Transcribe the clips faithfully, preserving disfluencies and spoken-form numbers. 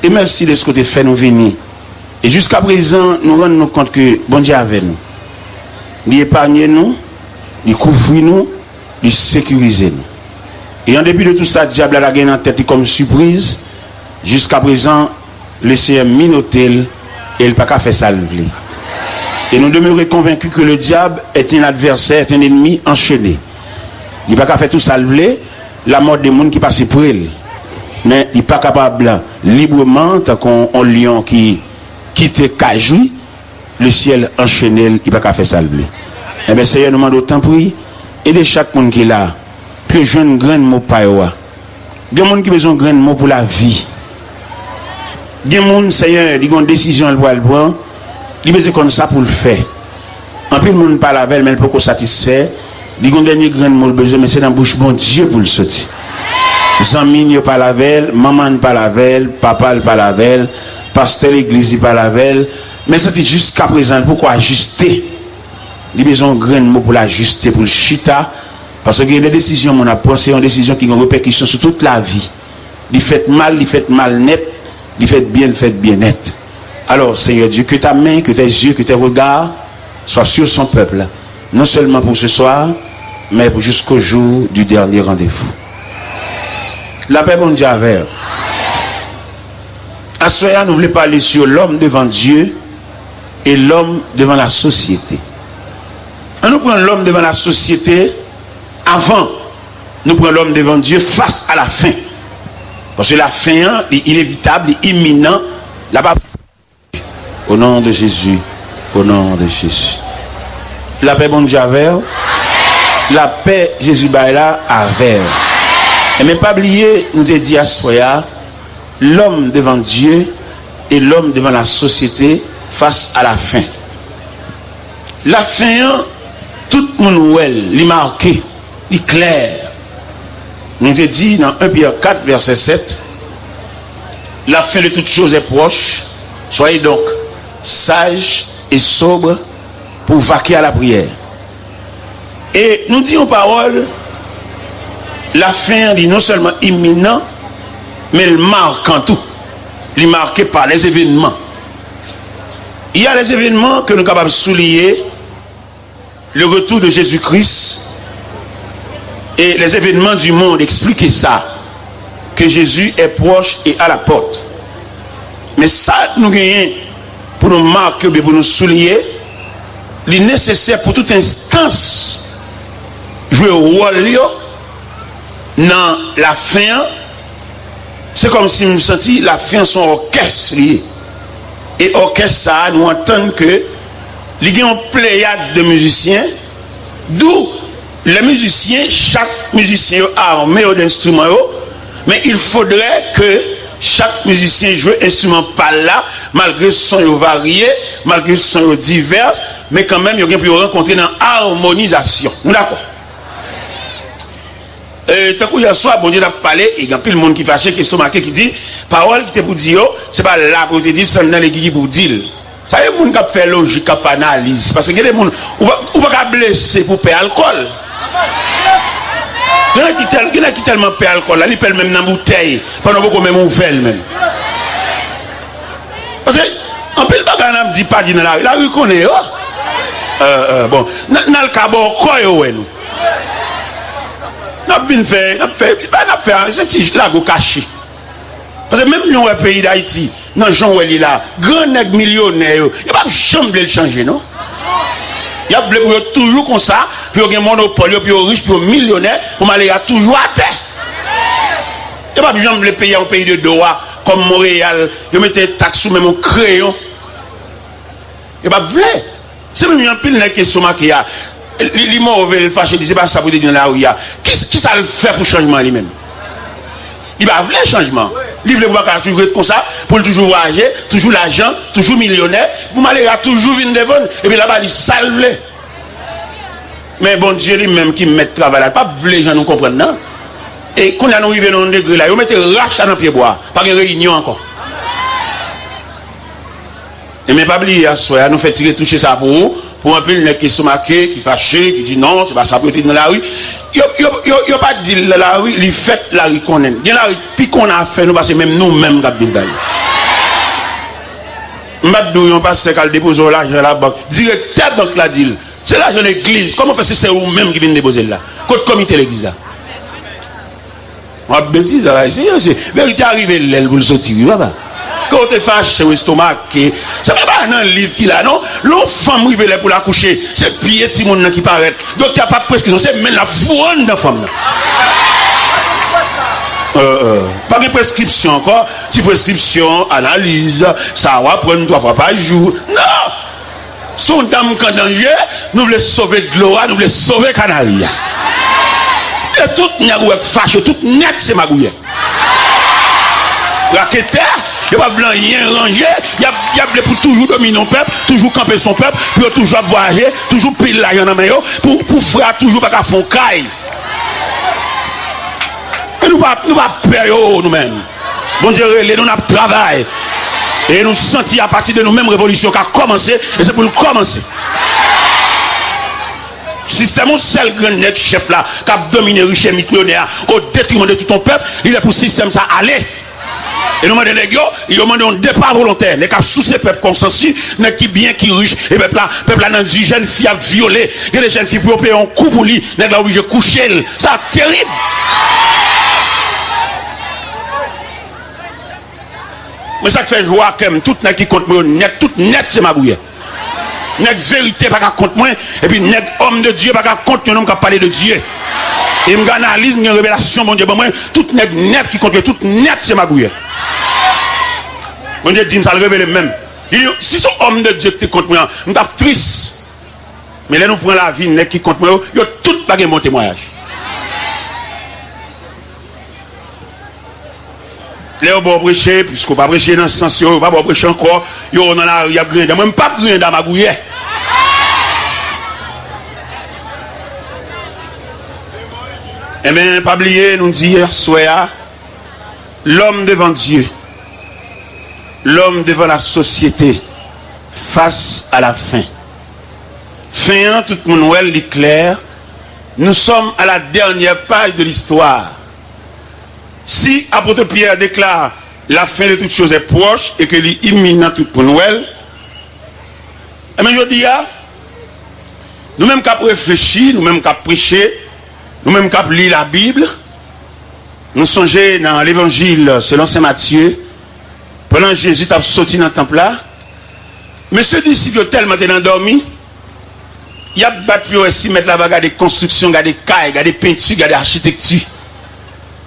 E mèsi dèske w te fè nou vini. E jiskaprezan, nou rann nou kont ke Bondye avè nou. Li epanye nou, li kouvri nou, li sekirize nou. E an depi de tou sa, dyab la lage nan tèt li kòm sipriz, jiskaprezan, Lesenyè minote l e l pa ka fè sa l vle. Et nous demeurons convaincus que le diable est un adversaire, est un ennemi enchaîné. Li pa ka fè tou sa l vle, lamò de moun ki pase pre l. Men li pa kapab libreman, tankou yon lyon ki kite kaj li, lesyèl anchene l, li pa ka fè sa l vle. Enben, Senyè, nou mande w, tanpri, ede chak moun ki la, pou yo jwenn grenn mo pa yo a. Gen moun ki bezwen grenn mo pou lavi. Gen moun, Senyè, li gen yon desizyon l pral pran, li bezwen konn sa pou l fè. Anpil moun pale avè l, men l poko satisfè. Li gen yon dènye grenn mo l bezwen, men se nan bouch Bondye pou l soti. Zanmi l yo pale avè l, manman l pale avè l, papa l pale avè l, pastè legliz li pale avè l, men santi jiskaprezan l poko ajiste. Li bezwen yon grenn mo pou l ajiste, pou l chita, paske gen de desizyon moun ap pran, se yon desizyon ki gen repèkisyon sou tout lavi. Li fèt mal, li fèt mal nèt, li fèt byen, li fèt byen nèt. Alors, Seigneur Dieu, que ta main, que tes yeux, que tes regards soient sur son peuple, non seulement pour ce soir, mais pour jusqu'au jour du dernier rendez-vous. Lapè Bondye avè w. Aswè a, nou vle pale sou lòm devan Dye e lòm devan lasosyete. Ann nou pran lòm devan lasosyete avan nou pran lòm devan Dye fas a lafen. Paske lafen an, li inevitab, li iminan, l ap. O non de Jezi, o non de Jezi. Lapè Bondye avè w. Lapè Jezi bay la avè w. Enben, pa bliye, nou te di aswè a, lòm devan Dye e lòm devan lasosyete fas a lafen. Lafen an, tout moun wè l, li make, li klè. Nou te di nan en Pyè kat, vèsè sèt, la fin de toutes choses est proche, soyez donc sages et sobres pour vaquer à la prière. E nou di yon pawòl, lafen an, li non sèlman iminan, men l makan tou. Li make pa lèzevènman. Il y a les événements que nou kapab souliye, le retour de Jésus-Christ et les événements du monde expliquent ça, que Jésus est proche et à la porte. Men sa nou genyen pou nou make oubyen pou nou souliye, li nesesè pou tout enstans jwe wòl yo nan lafen an. Se kòmsi m santi lafen an se yon òkès li ye. E òkès sa a, nou antann ke li gen yon pleyad de mizisyen, d'où les musiciens, chak mizisyen yo ame yo de enstriman yo, men il faudrait que chak mizisyen jwe enstriman pa l la, malgre son yo varye, malgre son yo divès, men kanmenm yo gen pou yo rankontre nan amonizasyon. Nou dakò? E, tankou yè swa, Bondye t ap pale, e gen anpil moun ki fache, ki estomake, ki di, pawòl ki te pou di yo, se pa la pou yo te di l, se anndan legliz ki pou di l. Sa gen moun k ap fè lojik, k ap fè analiz. Paske gen de moun, ou pa, ou pa ka blese pou pè alkòl. Gen nèg ki tèl, gen nèg ki tèlman pè alkòl la, li pè l menm nan boutèy, pandan w poko menm ouvè l menm. Paske anpil bagay n ap di, pa di nan lari, lari konnen yo. Euh, euh, bon, n, n al kaba w kò yo wè nou. N ap vin fè, n ap fè, n ap fè, se ti lago kache. Paske menm jan w wè peyi Dayiti, nan jan w wè li la, gran nèg milyonè yo, yo p ap janm vle l chanje, non. Y ap vle pou yo toujou konsa, pou yo gen monopòl yo, pou yo rich, pou yo milyonè, pou malere a toujou atè. Yo p ap janm vle peyi a yon peyi de dwa, kòm Monreyal, yo mete taks sou menm yon kreyon. Yo p ap vle. Se menm jan anpil nèg ki estomake a. Li, li move, li fache, li di se pa sa pou te di nan lari a. Ki, kisa l fè pou chanjman li menm? Li pa vle chanjman. Li vle pou bagay la toujou ret konsa, pou l toujou vwayaje, toujou lajan, toujou milyonè, pou malere a toujou vin devan l, epi l ap ba li sa l vle. Men Bondye li menm ki mèt travay la, l p ap vle jan nou konprann nan. E kounye a nou rive nan yon degre la, yo mete rach la nan pye bwa, pa gen reyinyon ankò. Enben, pa bliye, aswè a, nou fè ti retouche sa pou ou, pou anpil nèg ki estomake, ki fache, ki di non, se pa sa pou yo te di nan lari. Yo, yo, yo, yo pa di l nan lari, li fèt lari konnen l. Gen lari k pi konn afè nou pase menm nou menm k ap vin bay yo. M pa t di w yon pastè k al depoze yon lajan labank, direktè bank la di l, se lajan legliz, kòman fè se, se ou menm ki vin depoze l la? Kot komite legliz la? W ap betize, bagay serye, se verite a rive lè l pou l soti, wi, papa. Ke w te fache, w estomake, se pa bagay nan liv ki la, non. Lè yon fanm rive lè pou l akouche, se pye timoun nan ki parèt. Doktè a p ap preskri non, se men l ap foure anndan fanm nan. Euh, euh, pa gen preskripsyon ankò. Ti preskripsyon, analiz, sa w ap pran twa fwa pa jou. Non! Se yon dam k an danje, nou vle sove dlo a, nou vle sove kanari a. E tout nèg ou wè k fache, tout nèt se magouyè. Raketè, yo pa vle anyen ranje, y ap, y ap vle pou toujou domine yon pèp, toujou kanpe sou yon pèp, pou yo toujou ap vwayaje, toujou pil lajan nan men yo, pou, pou frè a toujou pa ka fè yon kay. E nou pa, nou pa pè yo, nou menm. Bondye rele nou, n ap travay. E nou santi apati de nou menm revolisyon ka kòmanse, e se pou l kòmanse. Sistèm yon sèl grenn nèg chèf la, k ap domine rich e milyonè a, o detriman de tout yon pèp, li lè pou sistèm sa ale. E nou mande nèg yo, yo mande yon depa volontè, nèg k ap souse pèp kon sansi, nèg ki byen, ki rich, e pèp la, pèp la nan di, jèn fi ap vyole, gen de jèn fi pou yo peye yon kou pou li, nèg la oblije kouche l, sa terib. Men sa k fè jwa kè m, tout nèg ki kont mwen yo nèt, tout nèt se magouyè. Nèg verite pa ka kont mwen, epi nèg homme de Dieu pa ka kont yon nonm k ap pale de Dye. E m gen analiz, m gen revelasyon Bondye ban mwen, tout nèg nèt ki kont yo, tout nèt se magouyè. Bondye di m sa, l revele m menm. Li di, si se yon homme de Dieu ki te kont mwen an, m t ap tris. Men lè nou pran lavi nèg ki kont mwen yo, yo tout pa gen bon temwayaj. Lè yo ba w preche, piske w pa preche nan sans yo, yo pa ba w preche ankò, yo nan lari y ap griyen dan. Mwen, m p ap griyen dan magouyè. Enben, pa bliye, nou di yè swè a, l'homme devant Dieu, l'homme devant la société, face à la fin. Fen an, tout moun wè l, li klè. Nous sommes à la dernière page de l'histoire. Si apôtre Pierre déclare la fin de toutes choses est proche et que li imminent, tout moun wè l, enben, jodi a, nou menm k ap reflechi, nou menm k ap preche, nou menm k ap li Labib, nou sonje nan Levanjil selon Sen Matye, pandan Jezi t ap soti nan tanp la, mesye disip yo tèlman te nan dòmi, y ap bat pou yo wè si mèt la va gade konstriksyon, gade kay, gade penti, gade achitekti.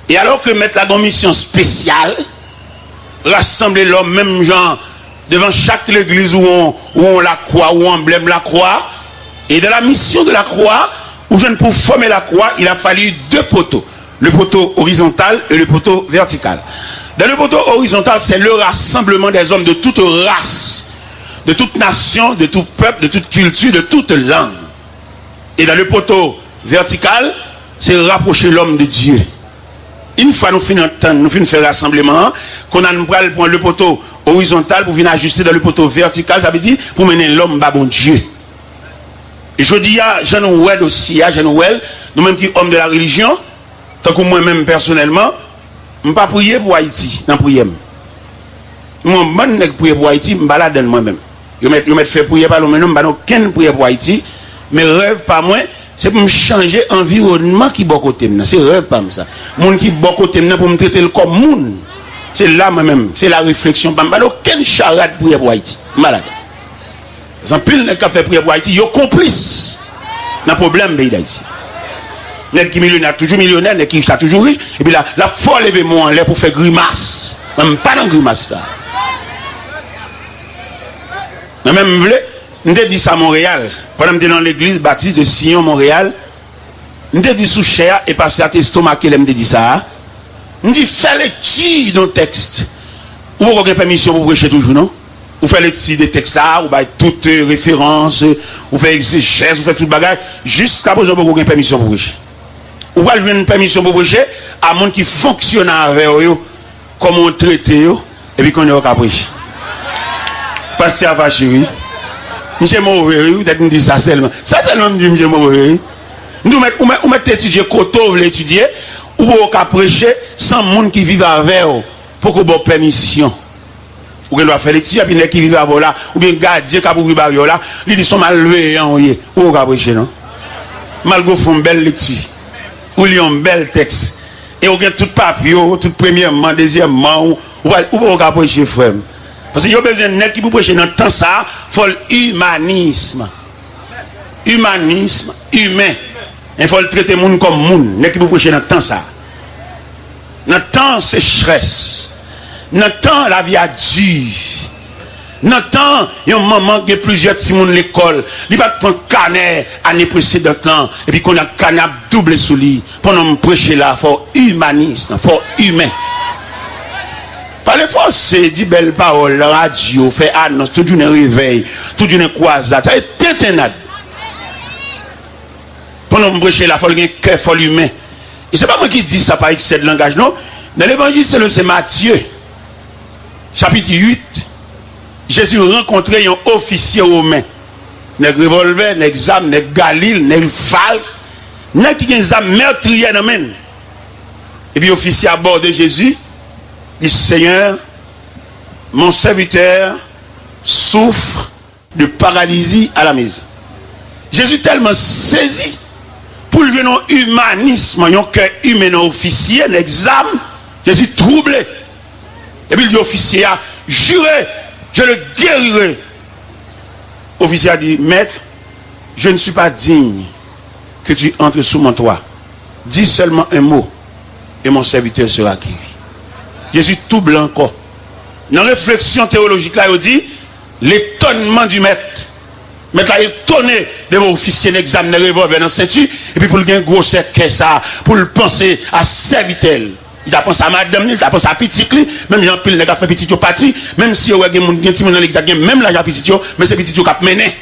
E alò ke mèt la gen yon misyon espesyal, rasanble lòm menm jan devan chak legliz ou yon, ou yon lakwa, ou yon anblèm lakwa. Et dans la mission de la croix, ou jwenn pou fòme lakwa, il a fallu deux poteaux, le poteau horizontal et le poteau vertical. Dans le poteau horizontal, c'est le rassemblement des hommes de toute race, de toute nation, de tout peuple, de toute culture, de toute langue. Et dans le poteau vertical, c'est rapprocher l'homme de Dieu. Yon fwa nou fin antann, nou fin fè rasanbleman an, kounye a nou pral pran le poteau horizontal pou vin ajiste dans le poteau vertical, sa vle di pou mennen lòm ba Bondye. Jodi a, jan nou wè dosye a, jan nou wè l, nou menm ki homme de la religion, tankou mwen menm pèsonèlman, m pa priye pou Ayiti nan priyè m. M wè yon bann nèg priye pou Ayiti, m pa ladan l mwen menm. Yo mèt, yo mèt fè priyè pa l, men non, m pa nan okenn priyè pou Ayiti. Men rèv pa mwen, se pou m chanje anviwònman ki bò kote m nan. Se rèv pa m sa. Moun ki bò kote m nan pou m trete l kòm moun. Se la mwen menm, se la refleksyon pa m. M pa nan okenn charad priyè pou Ayiti. M pa ladan. Paske anpil nèg k ap fè priyè pou Ayiti, yo konplis nan pwoblèm peyi Dayiti. Nèg ki milyonè a toujou milyonè, nèg ki rich la toujou rich, epi la, l ap fè w leve men w anlè pou fè grimas. Mwen, m pa nan grimas sa. Mwen menm, m vle, m te di sa Monreyal, pandan m te nan legliz Batis de Siyon Monreyal, m te di sou chè a, e pastè a te estomake lè m te di sa a. M di, fè lekti nan tèks. Ou poko gen pèmisyon pou preche toujou, non? Ou fè lekti de tèks la, ou bay tout, euh, referans, euh, ou fè egzejèz, ou fè tout bagay. Jiskaprezan, ou poko gen pèmisyon pou preche. Ou pral jwenn pèmisyon pou preche a moun ki fonksyone avè w yo, kòman w trete yo, epi kounye a w ka preche. Pastè a fache, wi. Misye move, wi, poutèt m di sa sèlman. Sa sèlman m di misye move, wi. M di, ou mèt, ou mèt, ou mèt etidye kote w vle etidye, ou poko ka preche san moun ki viv avè w poko ba w pèmisyon. Ou gen dwa fè lekti, epi nèg ki rive avè w la, oubyen gadyen k ap ouvri baryè w la, li di se yon malveyan ou ye. Ou pa ka preche, non. Malgre w fè yon bèl lekti, ou li yon bèl tèks, e ou gen tout papye w, tout premyèman, dezyèmman, ou, ou pa, ou pa ka preche, frè m. Paske yo bezwen nèg ki pou preche nan tan sa a, fò l imanis. Imanis, imen. Men fò l trete moun kòm moun, nèg ki pou preche nan tan sa a. Nan tan sechrès, nan tan lavi a di, nan tan yon manman gen plizyè timoun lekòl, li pa t pran kanè ane presedan lan, epi kounye a kanè ap double sou li. Pandan m preche la, fò w imanis, fò w imen. Pale franse, di bèl pawòl nan radyo, fè anons tout jounen revèy, tout jounen kwazad. Sa se tentennad. Pandan m preche la, fò l gen kè, fò l imen. E se pa mwen ki di sa pa eksè de langaj, non. Nan Levanjil selon Sen Matye, chapit uit, Jezi rankontre yon ofisye women. Nèg revòlvè, nèg zam, nèg galil, nèg falk, nèg ki gen zam mètriyè nan men l. Epi ofisye a abòde Jezi, li, Seigneur, mon serviteur souffre de paralysie à la maison. Jezi tèlman sezi pou l jwenn yon imanism, yon kè imen nan ofisye, nèg zam, Jezi twouble. Epi l di ofisye a, jure, je le guérirai. Ofisye a di, Maître, je ne suis pas digne que tu entres sous mon toit. Dis seulement un mot, et mon serviteur sera guéri. Jezi twouble ankò. Nan refleksyon teyolojik la, yo di, l'étonnement du maître. Mèt la etone devan ofisye nèg zam, nèg revòlvè nan senti, epi pou l gen gwosè kè sa a, pou l panse a sèvitè l. Li ta panse a madanm li, li ta panse a pitit li, menm jan anpil nèg ap fè pitit yo pati, menm si yo wè gen moun, gen timoun nan legliz la ki gen menm laj a pitit yo, men se pitit yo k ap mennen.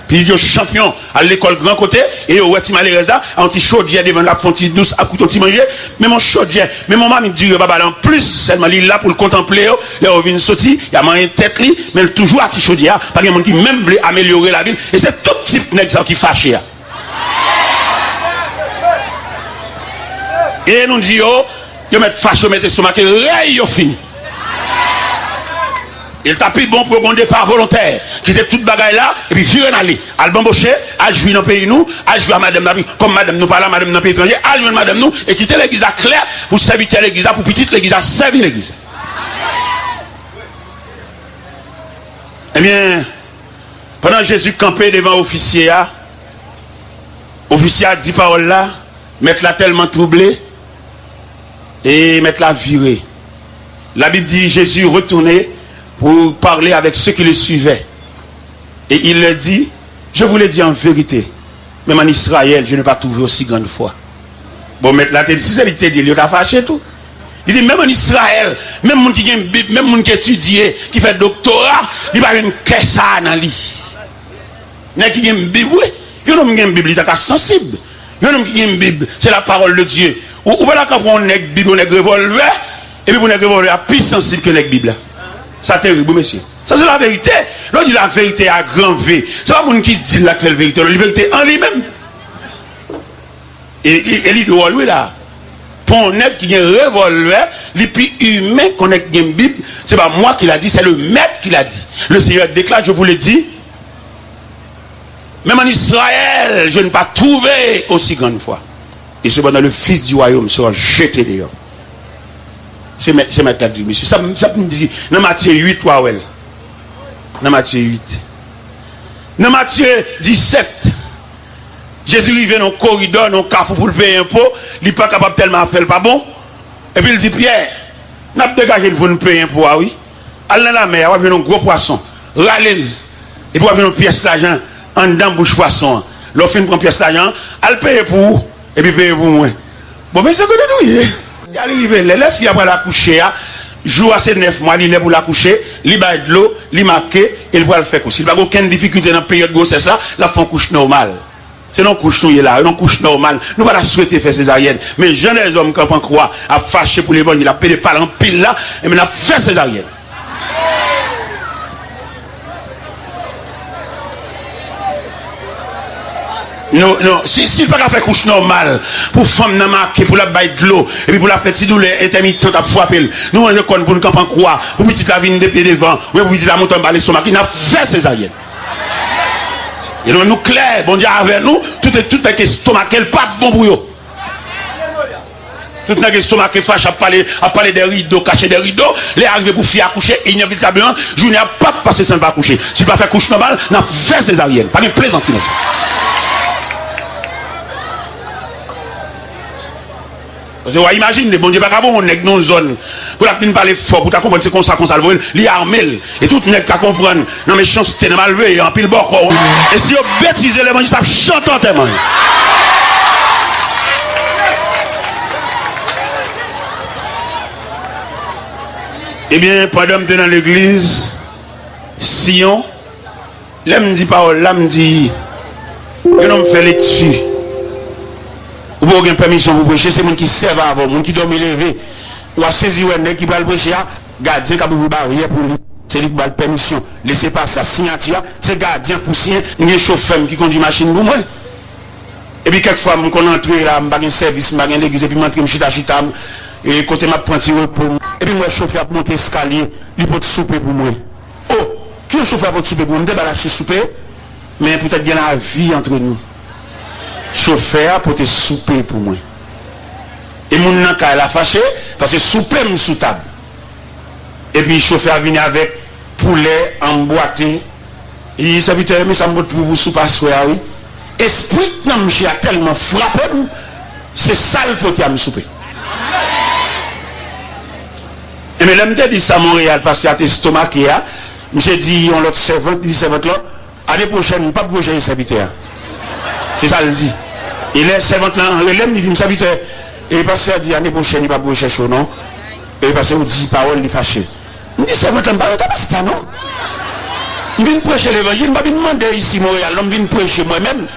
Pitit yo chanpyon, al lekòl gran kote, e yo wè ti malerèz la, a yon ti chodyè devan l, ap fè yon ti dous, ap koute yon ti manje, menm yon chodyè, menm yon mamit diri yo pa ba l anplis, sèlman li la pou l kontanple yo, lè yo vin soti, y a manyen tèt li, men l toujou a ti chodyè a, pa gen moun ki menm vle amelyore lavi l, e se tout tip nèg sa yo ki fache a. E nou di yo, yo mèt fache, yo mèt estomak, e rèy yo fini. E l ta pi bon pou yo gon depa volontè, kite tout bagay la, epi vire n ale. Al banboche, al jwi nan peyi nou, al jwi a madanm nan, kòm madanm nou pa la, madanm nan peyi etranje, al jwenn madanm nou, e kite legliz la klè pou sèvitè legliz la, pou pitit legliz la, sèvi legliz la. Ebyen, pandan Jezi kanpe devan ofisye a, ofisye a di pawòl la, mèt la tèlman twouble, e mèt la vire. La Bible dit, Jésus retournait pour parler avec ceux qui le suivaient. Et il leur dit, je vous le dis en vérité, même en Israël, je n'ai pas trouvé aussi grande foi. Bon, mèt la te di, si se li ki te di l, yo ta fache tou. Li di, menm an Izrayèl, menm moun ki gen Bib, menm moun ki etidye, ki fè doktora, li pa jwenn kè sa a nan li. Nèg ki gen Bib, wi. Yon nonm ki gen Bib, li ta ka sansib. Yon nonm ki gen Bib, c'est la parole de Dieu. Ou, ou pa ta ka pran yon nèg Bib, yon nèg revòlvè, epi pou nèg revòlvè a pi sansib ke nèg Bib la. Sa terib, wi, mesye. Sa se laverite. Lè w di laverite a gran V, se pa moun ki di l la k fè l verite, non, li verite an li menm. E, e, e li dwòl, wi, la. Pou yon nèg ki gen revòlvè, li pi imen ke yon nèg ki gen Bib. C'est pas moi qui l'a dit, c'est le maître qui l'a dit. Le Seigneur déclare, je vous le dis, même en Israël, je n'ai pas trouvé aussi grande foi. Et cependant, le Fils du royaume sera jeté dehors. Se mèt, se mèt la di, mesye, sa, sa m di, nan Matye uit, w a wè l. Nan Matye uit. Nan Matye disèt, Jezi rive nan yon koridò, nan yon kafou pou l peye enpo, li pa kapab tèlman afè l pa bon. Epi l di Pyè, n ap degaje n pou n peye enpo a, wi. Al nan lamè a, w ap jwenn yon gwo pwason. Rale l. Epi w ap jwenn yon pyès lajan anndan bouch pwason an. Lè w fin pran pyès lajan an, al peye pou ou, epi peye pou mwen. Bon, mesye, kote nou ye? Y al rive lè, lè fi a pral akouche a, jou a se nèf mwa, li lè pou l akouche, li bay dlo, li make, e l pral fè kouch. Si l pa gen okenn difikilte nan peryòd gwosès la, l ap fè yon kouch nòmal. Se nan kouch nou ye la, nan kouch nòmal. Nou pa ta swete fè sezaryèn. Men jan dèzòm k ap an kwa, ap fache pou levanjil, ap pede pale anpil la, enben n ap fè sezaryèn. Non, non, si, si l pa ka fè kouch nòmal pou fanm nan make, pou l ap bay dlo, epi pou l ap fè ti doulè entèmitan k ap frape l, nou rann kò n pou n kanpe an kwa, pou pitit la vin de pye devan, oubyen pou pitit la monte anba lestomak li, n ap fè sezaryèn. E nou menm nou klè, Bondye avè nou, tout, tout nèg estomake l p ap bon pou yo. Tout nèg estomake fache ap pale, ap pale dè rido, kache dè rido. Lè a rive pou fi a akouche, inevitableman, jounen an p ap pase san l pa akouche. Si l pa fè kouch nòmal, n ap fè sezaryèn. Pa gen plezantri nan sa. Paske w a imajine, Bondye pa ka voye yon nèg nan yon zòn pou l ap vin pale fò, pou w ta konprann se konsa, konsa l voye l, li ame l. E tout nèg ka konprann nan mechanste, nan malveyan, anpil bòkò. E si yo betize, levanjis ap chante antèman yo. Ebyen, pandan m te nan legliz Siyon, lè m di pawòl la, m di, yon nonm fè lekti. Ou poko gen pèmisyon pou preche, se moun ki sèvi avè w, moun ki dòmi leve. W a sezi wè nèg ki pral preche a, gadyen k ap ouvri baryè pou li. Se li k ba l pèmisyon, lese pase a, siyati a, se gadyen k pou siyen. M gen chofè m ki kondui machin pou mwen. Epi kèk fwa, m konn antre la, m pa gen sèvis, m pa gen legliz, epi m antre, m chita, chita, m, e kote m ap pran ti repo m. Epi m wè chofè ap monte eskalye, li pot soupe pou mwen. O, kijan chofè a pot soupe pou mwen? M te ba l achte soupe, men poutèt gen lavi antre nou, chofè a pote soupe pou mwen. E moun nan kay la fache, paske soupe m sou tab. Epi chofè a vini avèk poulè anbwate. Li di, "Sèvitè, men sa m pot pou, pou soupe aswè a, wi." Espri k nan mouche a tèlman frape m, se sa l pote a m soupe. Ebyen, lè m te di sa Monreyal, pastè a te estomake a, misye di yon lòt sèvant, li di sèvant lan, "Ane pwochèn, m p ap voye chèche sèvitè a." Se sa l di. E lè sèvant lan rele m, li di m, "Sèvitè, e pastè a di ane pwochèn, li p ap voye chèche w non. E paske ou di pawòl, li fache." M di sèvant lan, "M pa rete pastè a non. M vin preche levanjil, m pa vin mande isi Monreyal non, m vin preche mwen menm."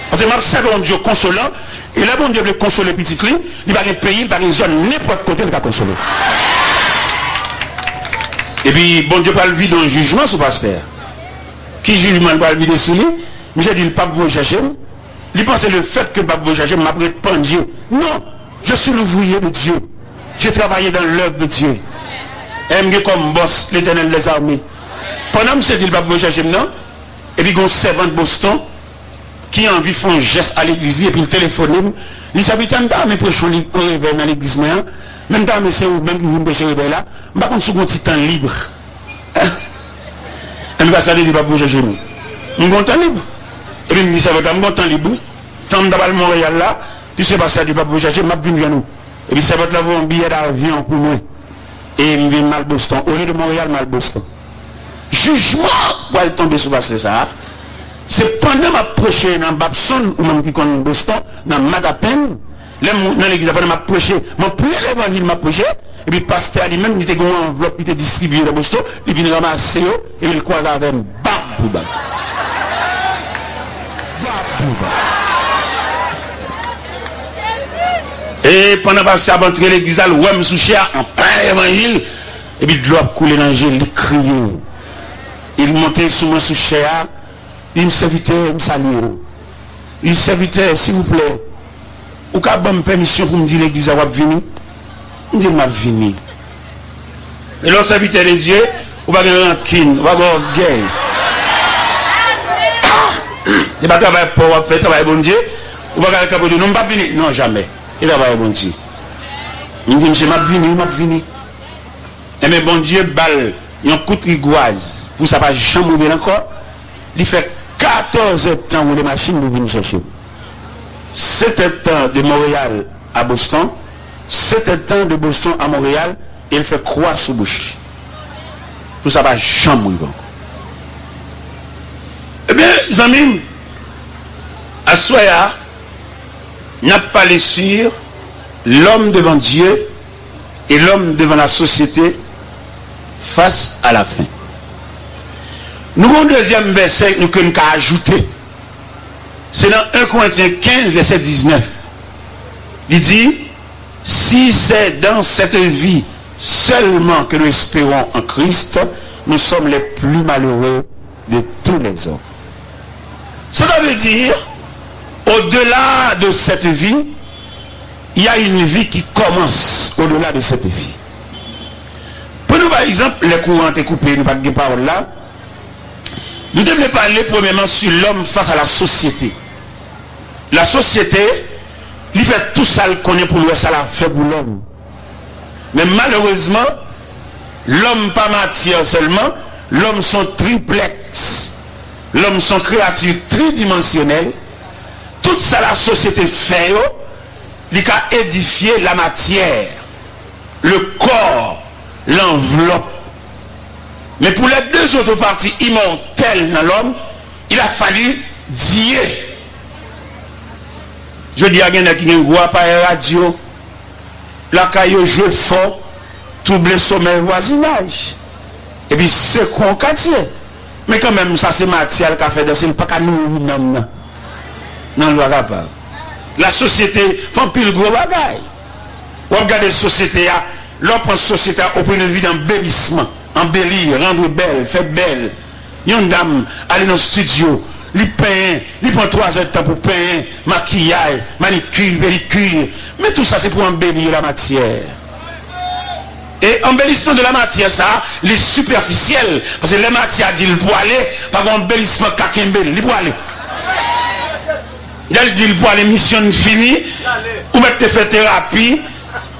Paske m ap sèvi yon Dye konsolan, e lè Bondye vle konsole pitit li, li pa gen peyi, li pa gen zòn, nenpòt kote li ka konsole. Epi Bondye pral vide yon jijman sou pastè a. Ki jijman l pral vide sou li? Misye di l p ap voye chèche m. Li panse le fait que l p ap voye chèche m, m ap ret pandye. Non, je suis l'ouvrier de Dieu. J'ai travaillé dans l'œuvre de Dieu. E m gen kòm bòs Letènèl dèzame. Pandan misye di l p ap voye chèche m nan, epi gen yon sèvant Boston ki anvi fè yon jès a legliz li, epi l telefone m. Li, "Sèvitè, m ta renmen preche yon li-, yon revèy nan legliz mwen an, men m ta renmen se ou menm ki vin preche revèy la. M pa konn si w gen yon ti tan lib." Ann pase a, li di, "Pap, mwen chèche nou. M gon tan lib." Epi m di, "Sèvant la, m gon tan lib, wi. Tan m t ap al Monreyal la, piske pastè a di, 'Pap, mwen chèche, m ap vin jwenn ou.'" Epi sèvant la voye yon biyè davyon pou mwen. E m vin, m al Boston. Olye de Monreyal, m al Boston. Jijman pral tonbe sou pastè sa a. Se pandan m ap preche nan Babson, ou menm ki konn Boston, nan Matapen, lè m nan legliz la, pandan m ap preche, m ap priye levanjil, m ap preche, epi pastè a li menm, li te gen yon anvlòp, li te distribiye nan Boston, li vin ranmase yo, epi l kwaze avè m, bab pou bab. Bab pou bab. E pandan pastè a ap antre legliz la, l wè m sou chè a, an plen levanjil, epi dlo ap koule nan je l, li kriye. Li monte sou mwen sou chè a, li di m, "Sèvitè, m salye w." Li di, "Sèvitè, silvouplè, ou ka ban m pèmisyon pou m di legliz la w ap vini?" M di l, "M ap vini." E lè w sèvitè de Dye, ou pa gen rankin, ou pa gen ògèy. Se pa travay pa w w ap fè, travay Bondye. Ou pa ka kanpe di, "Non, m p ap vini." Non, jamè. E travay Bondye. M di, "Mesye, m ap vini, m ap vini." Enben, Bondye ba l yon kout rigwaz pou sa pa janm rive l ankò. Li fè katòz èdtan woule machin pou vin chèche m. Sèt èdtan de Monreyal a Boston, sèt èdtan de Boston a Monreyal, e l fè kwa sou bouch li. Pou sa pa janm rive ankò. Ebyen, zanmi m, aswè a, n ap pale sur l'homme devant Dieu et l'homme devant la société face à la fin. Nou gen yon dezyèm vèsè nou ke n ka ajoute. Se nan en Korentyen kenz, vèsè diznèf. Li di, "Si c'est dans cette vie seulement que nous espérons en Christ, nous sommes les plus malheureux de tous les hommes." Cela veut dire, au Au-delà de cette vie, il y a une vie qui commence au-delà de cette vie. Pou nou, pa egzanp, lè kouran an te koupe, nou pa t gen pawòl la, nou te vle pale premyèman sur l'homme face à la société. La société, li fè tou sa l konnen pou l wè sa l ap fè pou lòm. Men malerezman, lòm pa matyè sèlman, lòm se yon triplèks. Lòm se yon kreyati tridimansyonèl. Tout sa lasosyete fè yo, li ka edifye lamatyè, le corps, l'enveloppe. Mais pour les deux autres parties immortelles dans l'homme, il a fallu Dieu. Jodi a, gen nèg ki gen gwo aparèy radyo, lakay yo jwe fò, twouble somèy vwazinaj, epi sekwe yon katye. Men kanmenm, sa se matyè l ka fè danse, li pa ka nouri nanm nan nan lwa kapab. Lasosyete fè anpil gwo bagay. W ap gade sosyete a, lè w pran sosyete a au point de vue d'embellissement, anbeli, rendre bèl, fè bèl. Yon dam ale nan estidyo, li penyen, li pran twa zè tan pou penyen, makiyaj, manikir, pedikir. Men tou sa se pou anbeli lamatyè. E anbelisman de la matière sa, li sipèfisyèl, paske lè matyè a di l pou ale, pa gen anbelisman k ka kenbe l, li pou ale. Lè l di l pou ale, misyon n fini, ou mèt te fè terapi,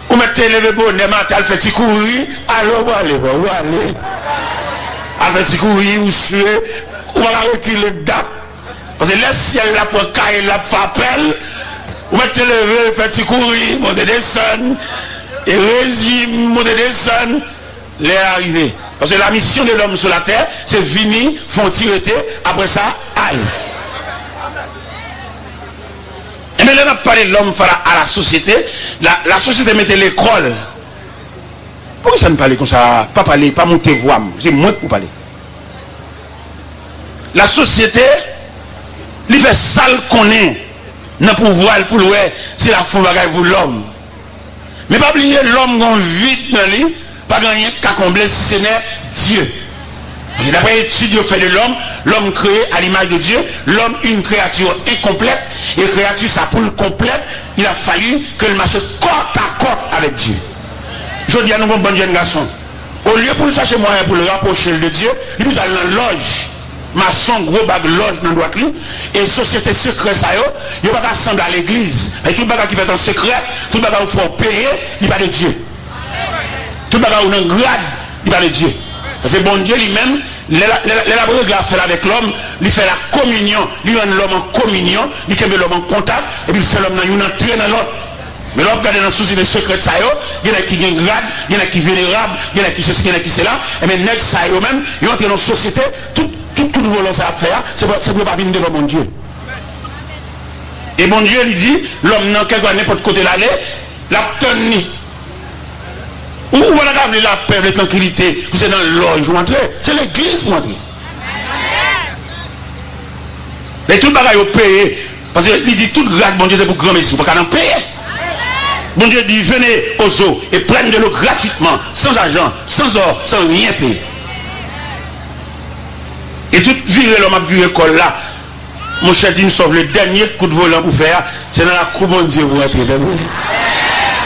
ou mèt te leve bonè maten, al fè ti kouri, alò ou ale, bon, ou ale. Al fè ti kouri, ou swe, ou pa ka rekile dat. Paske lè syèl la pran kaye l, l ap fè apèl, ou mèt te leve, fè ti kouri, monte desann, e rejim, monte desann, lè a rive. Paske la mission de l'homme sur la terre, se vini, fè yon ti rete, apre sa, ale. Ebyen, lè n ap pale lòm fas a la sosyete, la, lasosyete mete lekòl. Poukisa n pale konsa? Pa pale, pa moute vwa m. Se mwen k pou pale. Lasosyete, li fè sa l konnen nan pouvwa l pou l wè si l ap fè yon bagay pou lòm. Men pa bliye, lòm gen yon vid nan li, pa gen anyen k ka konble l si se nè Dye. Paske daprè etid yo fè de lòm, lòm kreye a limaj de Dye, lòm une créature incomplète, e kreyati sa pou l konplèt, il a fallu ke l mache kòtakòt avèk Dye. Jodi a, nou gen yon bann jèn gason, olye pou l chache mwayen pou l rapwoche l de Dye, li pito al nan lòj. Mason, gwo bag lòj nan dwat li, e sosyete sekrè sa yo, yo pa ka sanble a legliz. Paske tout bagay ki fèt an sekrè, tout bagay ou fè w peye, li pa de Dye. Tout bagay ou nan grad, li pa de Dye. Paske Bondye li menm, lè l, lè l, lè l ap regle afè l avèk lòm, li fè lakominyon, li rann lòm an kominyon, li kenbe lòm an kontak, epi l fè lòm nan youn antre nan lòt. Men lè w ap gade nan sosyete sekrè sa yo, gen nèg ki gen grad, gen nèg ki venerab, gen nèg ki sesi, gen nèg ki sela. Ebyen, nèg sa yo menm, yo antre nan sosyete, tout, tout kout volan sa y ap fè a, se pou, se pou yo pa vin devan Bondye. E Bondye, li di, lòm nan, kèlkeswa nenpòt kote l ale, l ap tann li. Ou, ou pa ta ka vle lapè, vle trankilite, pou se nan lòj ou antre, se legliz ou antre. Men tout bagay yo peye, paske li di tout gras Bondye se pou granmesi, ou pa ka nan peye. Bondye di, venez aux eaux et prennent de l'eau gratuitement, sans argent, sans or, sans rien payer. E tout vire lòm ap vire kò l la, monchè, di m sa w vle, dènye kout volan pou fè a, se nan lakou Bondye pou antre, tande.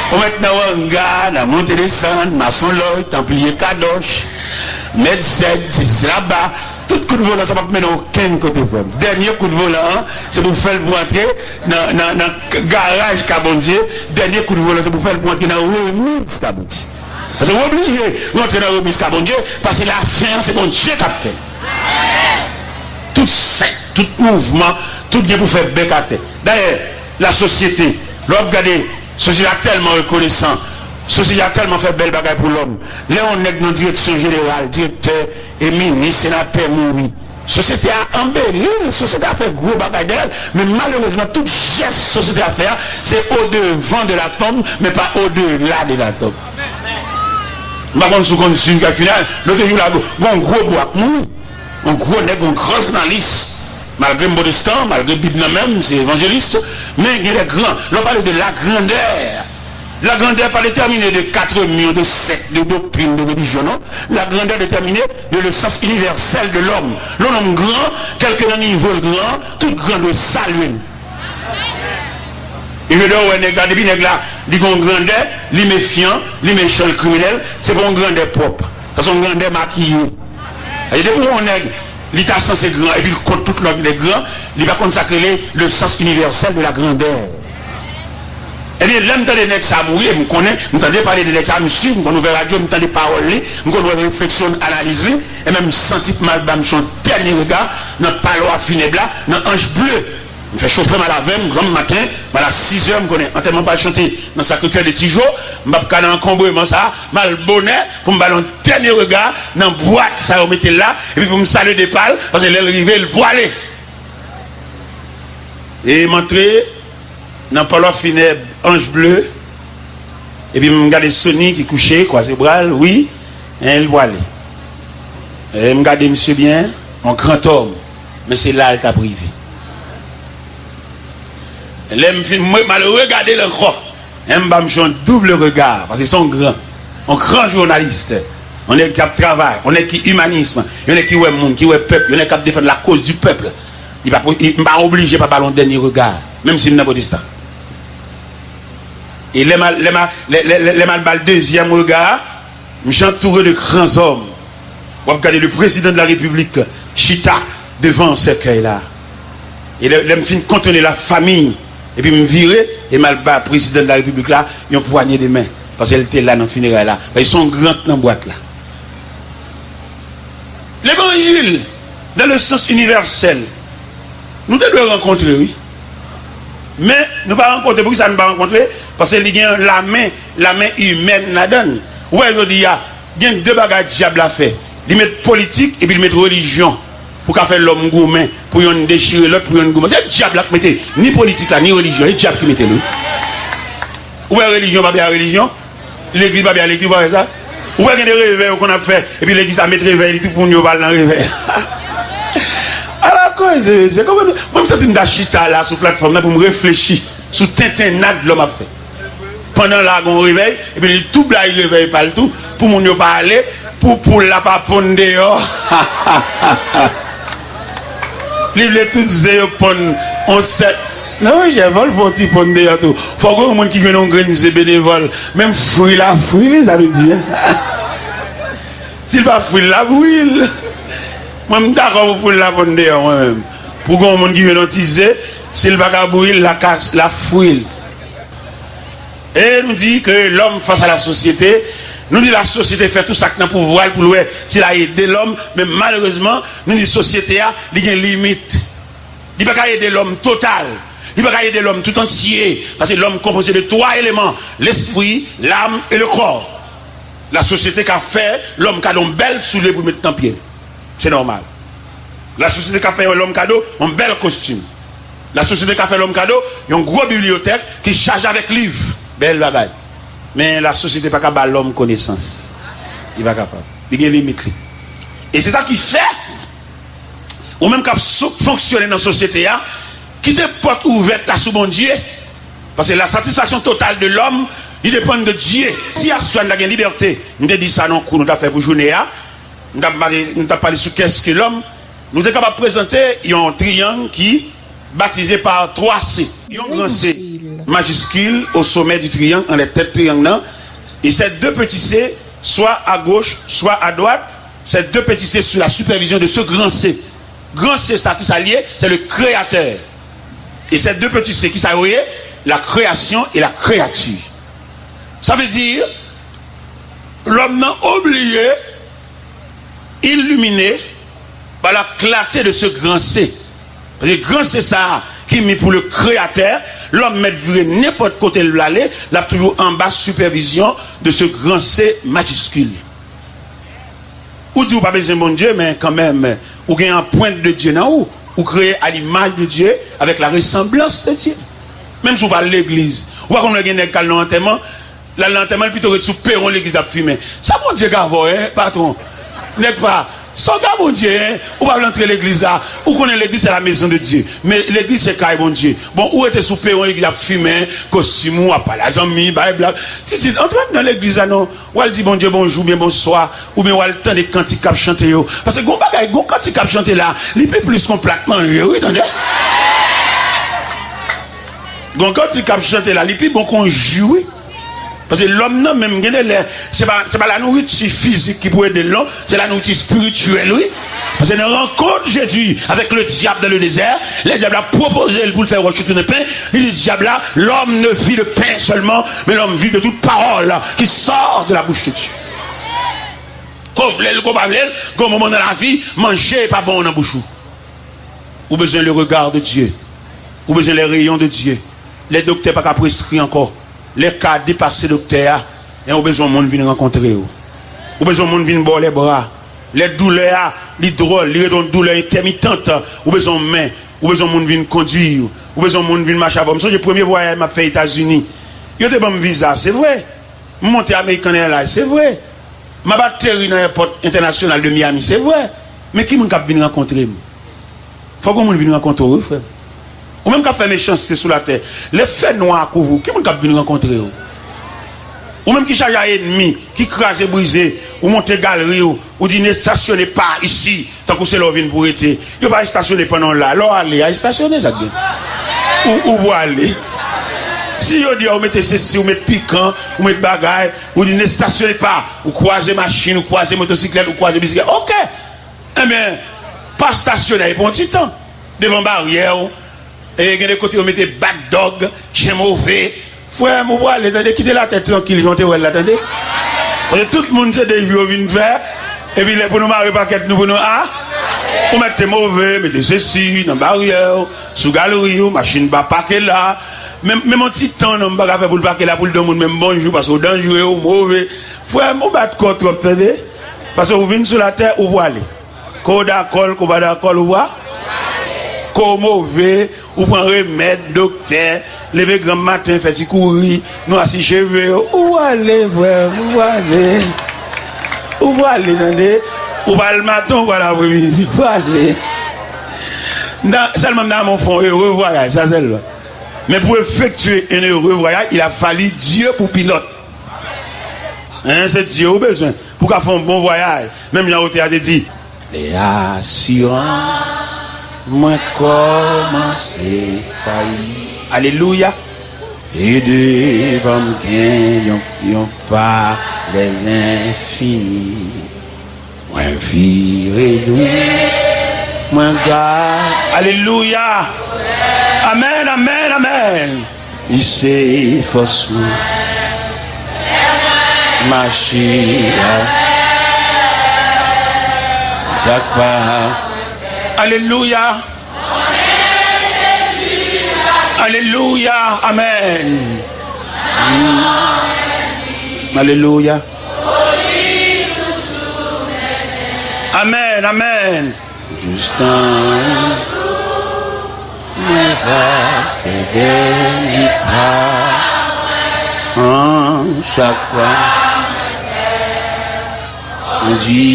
Ou mèt nan Wanga, nan monte desann, masonlòj, tanpliye kadòch, mèt zèd, se laba, tout kout volan sa p ap mennen w okenn kote, frè m. Dènye kout volan an, se pou fè l pou antre nan, nan, nan k-, garaj ka Bondye. Dènye kout volan, se pou fè l pou antre nan remiz ka Bondye. Paske w oblije rantre nan remiz ka Bondye, paske lafen an, se Bondye k ap fè l. Tout sèk, tout mouvman, tout gen pou fè bèk atè. Dayè, lasosyete, lè w ap gade, sosyete a tèlman rekonesan, sosyete a tèlman fè bèl bagay pou lòm. Lè yon nèg nan direksyon jeneral, direktè, e minis, senatè mouri, sosyete a anbeli l, sosyete a fè gwo bagay dèyè l, men malerezman, tout jès sosyete a fè a, se au devant de la tombe, men pa au delà de la tombe. M pa konn si w konn swiv Gad Final, lòt jou la, gon gwo bwa k mouri. Yon gwo nèg, yon gran jounalis. Malgre m pwotestan, malgre Bib nan men m, m se evanjelis, men gen de gran. Lè w pale de la grandeur, la grandeur pa déterminée de quatre murs, de sectes, de doctrines, de religions, non. La grandeur déterminée de le sens universel de l'homme. Lè yon nonm gran, kèlke nan nivo l gran, tout gran dwe salye l. E jodi a, w wè nèg la, depi nèg la, li gen yon grandè, li mefyan, li mechan, li kriminèl, se pa yon grandè pwòp. Sa se yon grandè makiye. E depi w wè yon nèg, li ta sanse gran, epi l kont tout lòt nèg gran, li pa konn sa k rele le sens universel de la grandeur. Ebyen, lè m tande nèg sa mouri, e m konnen, m tande pale de nèg sa, m swiv, m konn ouvè radyo, m tande pawòl li, m konn wè refleksyon l, analiz li, e menm m santi pou m al ba m yon dènye rega nan palwa finèb la, nan Ange Bleu. M fè chofè m al avè m, granm maten, m al a sizè, m konnen antèman pral chante nan Sacré-Cœur de Tijo, m p ap ka nan ankonbreman sa, m al bonè pou m ba l yon dènye rega nan bwat sa yo mete l la, epi pou m salye depa l, paske lè l rive, l pwale. E m antre nan palwa finèb Ange Bleu, epi m gade Sony ki kouche, kwaze bra l, wi, en, li pwale. E m gade misye byen, yon grantòm, men se la l t ap rive. Lè m fin, mwen, m al regade l ankò. E m ba misye yon double regard, paske se yon gran, yon gran jounalis, yon nèg k ap travay, yon nèg ki imanis, yon nèg ki wè moun, ki wè pèp, yon nèg k ap defann la cause du peuple. Li pa, li, m pa oblije pa ba l yon dènye rega, menm si m nan pwotestan. E lè m al, lè m al, lè, lè, lè, lè m al ba l dezyèm rega a, misye antoure de gran zòm. W ap gade le président de la République chita devan sèkèy la. E lè, lè m fin kontone la fami, epi m vire, e m al ba prezidan de la repiblik la yon pwanye de men, paske l te la nan fineray la. Paske se yon gran k nan bwat la. Levanjil, dans le sens universel, nou te dwe rankontre, wi. Men, nou pa rankontre. Poukisa nou pa rankontre? Paske li gen lamen, lamen imèn ladan l. Ou wè, jodi a, gen de bagay dyab la fè. Li met politik epi li met relijyon pou ka fè lòm goumen, pou yonn dechire lòt, pou yonn goumen. Se dyab la k mete ni politik la, ni relijyon, se dyab ki mete l, wi. Ou wè relijyon pa byen a relijyon, legliz pa byen a legliz, ou pa wè sa? Ou wè gen de revè yo konn ap fè, epi legliz la met revè li tou pou moun yo pa al nan revè. Ala koze, mesye, kòman nou, mwen, m santi m ta chita la sou platfòm nan pou m reflechi sou tentennad lòm ap fè. Pandan la gon revèy, epi li tou blayi revèy pa l tou, pou moun yo pa ale, pou poul la pa ponn deyò. Li vle tout ze yo ponn on sèt. Non, monchè, vòl fè on ti ponn deyò tou. Fòk gen yon moun ki jwenn yon grenn ze benevòl. Menm fri la, fri li, sa vle di, en. Si l pa fri l, l ap bouyi l. Mwen, m dakò pou poul la ponn deyò, mwen menm. Pou gen yon moun ki jwenn yon ti ze, si l pa ka bouyi l, l a ka, l ap fri l. E nou di ke lòm fas a la sosyete, nou di la sosyete fè tou sa k nan pouvwa l pou l wè si l a ede lòm, men malerezman, nou di sosyete a, li gen limit. Li pa ka ede lòm total. Li pa ka ede lòm tout antye, paske lòm konpoze de twa eleman, lespri, lam e le kò. La sosyete ka fè lòm kado yon bèl soulye pou l met nan pye l. Se nòmal. La sosyete ka fè yon lòm kado yon bèl kostim. La sosyete ka fè lòm kado yon gwo bibliyotèk ki chaje avèk liv. Bèl bagay. Men la sosyete pa ka ba lòm konesans. Li pa kapab. Li gen limit li. E se sa ki fè, ou menm k ap sou, fonksyone nan sosyete a, kite pòt ouvèt la sou Bondye. Paske la satisfaction totale de l'homme, li depann de Dye. Si aswè a n ta gen libète, m te di sa nan kou nou t ap fè pou jounen an, nou t ap pale, nou t ap pale sou qu'est-ce que l'homme, nou te kapab prezante yon triyang ki batize pa twa C. Yon gran C majiskil o somè di triyang, anlè tèt triyang nan, e sè de peti C, swa a goch, swa a dwat, sè de peti C sou la sipèvizyon de se gran C. Gran C sa, kisa l ye? Se le Kreyatè. E sè de peti C, kisa yo ye? La création et la créature. Sa vle di, lòm nan obliye, iliminé par la clarté de ce grand C. Paske gran C sa a ki mi pou le Kreyatè, lòm mèt vire nenpòt kote l vle ale, l ap toujou anba sipèvizyon de ce grand C majiskil. Ou di ou pa bezwen Bondye, men kanmenm, ou gen anprent de Dye nan ou. Ou kreye à l'image de Dieu, avec la ressemblance de Dieu. Menm si ou pa al legliz, ou pa konn wè gen nèg k al nan antèman, l al nan antèman, li pito ret sou pewon legliz ap fimen. Sa Bondye ka fè w, en, patwon? Nèg pa, sa w ka Bondye, en? Ou pa vle antre legliz la. Ou konnen legliz se la maison de Dieu. Men legliz se kay Bondye. Bon, ou rete sou pewon legliz ap fimen, kostim ou, ap pale a zanmi, bay blag. Pitit, antre nan legliz la non. W al di Bondye bonjou oubyen bonswa, oubyen w al tande kantik k ap chante yo. Paske gon bagay, gon kantik k ap chante la, li pi plis ke yon plat manje, wi, tande. Gon kantik k ap chante la, li pi bon ke yon ji, wi. Paske lòm nan menm, gen de lè, se pa, se pa lanouriti fizik ki pou ede l, non. Se lanouriti espirityèl, wi. Paske nan rankont Jezi avèk le diable dans le désert, lè dyab la pwopoze l pou l fè wòch yo tounen pen, li di dyab la, l'homme ne vit de pain seulement, mais l'homme vit de toute parole qui sort de la bouche de Dieu. Ke w vle l, ke w pa vle l, gen yon moman nan lavi, manje pa bon nan bouch ou. Ou bezwen le regard de Dieu. Ou bezwen les rayons de Dieu. Lè doktè pa ka preskri ankò. Lè ka depase doktè a, en, ou bezwen yon moun vin rankontre w. Ou bezwen yon moun vin ba w lèbra. Lè doulè a, li dwòl, li rete yon doulè entèmitant, ou bezwen yon men, ou bezwen yon moun vin kondui w. Ou bezwen yon moun vin mache avè w. M sonje premye vwayaj m ap fè Etazini. Yo te ban m viza, se vre. M monte American Airlines, se vre. M ap ateri nan èpòt entènasyonal de Miami, se vre. Men ki moun k ap vin rankontre m? Fòk yon moun vin rankontre w, wi, frè m. Ou menm k ap fè mechanste sou latè, lè fènwa kouvri w, ki moun k ap vin rankontre w? Ou menm ki chaje a ènmi, ki kraze brize, ou monte galri w, ou di, ne stasyone pa isi, tankou se la w vin pou rete. Yo pa estasyone pandan w la. Lè w ale a, estasyone, sa k gen. Ou, ou pwale. Si yo di a ou mete sesi, ou met pikan, ou met bagay, ou di, ne stasyone pa, ou kwaze machin, ou kwaze motosiklèt, ou kwaze bisiklèt. Oke! Enben, pa stasyone, e pran yon ti tan devan baryè w. E gen de kote yo mete bat dòg, chen move. Frè m, ou pwale, tande, kite latè trankil, jan w te wè l la, tande. Paske tout moun se de jou yo vin fè, epi lè pou nou mare pakèt nou, pou nou a, ou mèt te move, mete sesi nan baryè w, sou galri w, machin pa pake la. Men, menm yon ti tan, non, m pa ka fè pou l pake la, pou l di yon moun menm bonjou, paske w danjre, w move. Frè m, ou bat kò w twòp, tande. Paske ou vin sou latè, ou pwale. Ke w dakò l, ke w pa dakò l, ou pwa-, ke w move, ou pran remèd, doktè, leve granm maten, fè ti kouri, nwasi cheve w, ou pwale, frè m, ou pwale. Ou pwale, tande. Ou pral maten, ou pral apremidi, ou pwale. M ta, sèlman m ta renmen w fè yon ere vwayaj, sa sèlman. Men pou efektye un heureux voyage, il a fallu Dieu pou pilòt. Hein, se Dye ou bezwen pou ka fè yon bon vwayaj. Menm jan otè a te di, lè asirans mwen kòmanse fayi. Alelouya. E devan m gen yon, yon falèz enfini. Mwen vire dwat, mwen gade. Alelouya. Amèn, amèn, amèn. Li se fòs mwen. Mache a. Sa k pa. Alelouya. Alelouya. Amèn. Alelouya. Amèn, amèn. Jistan yon jou, mwen va fè dènye pa mwen. An chak fwa, mwen di,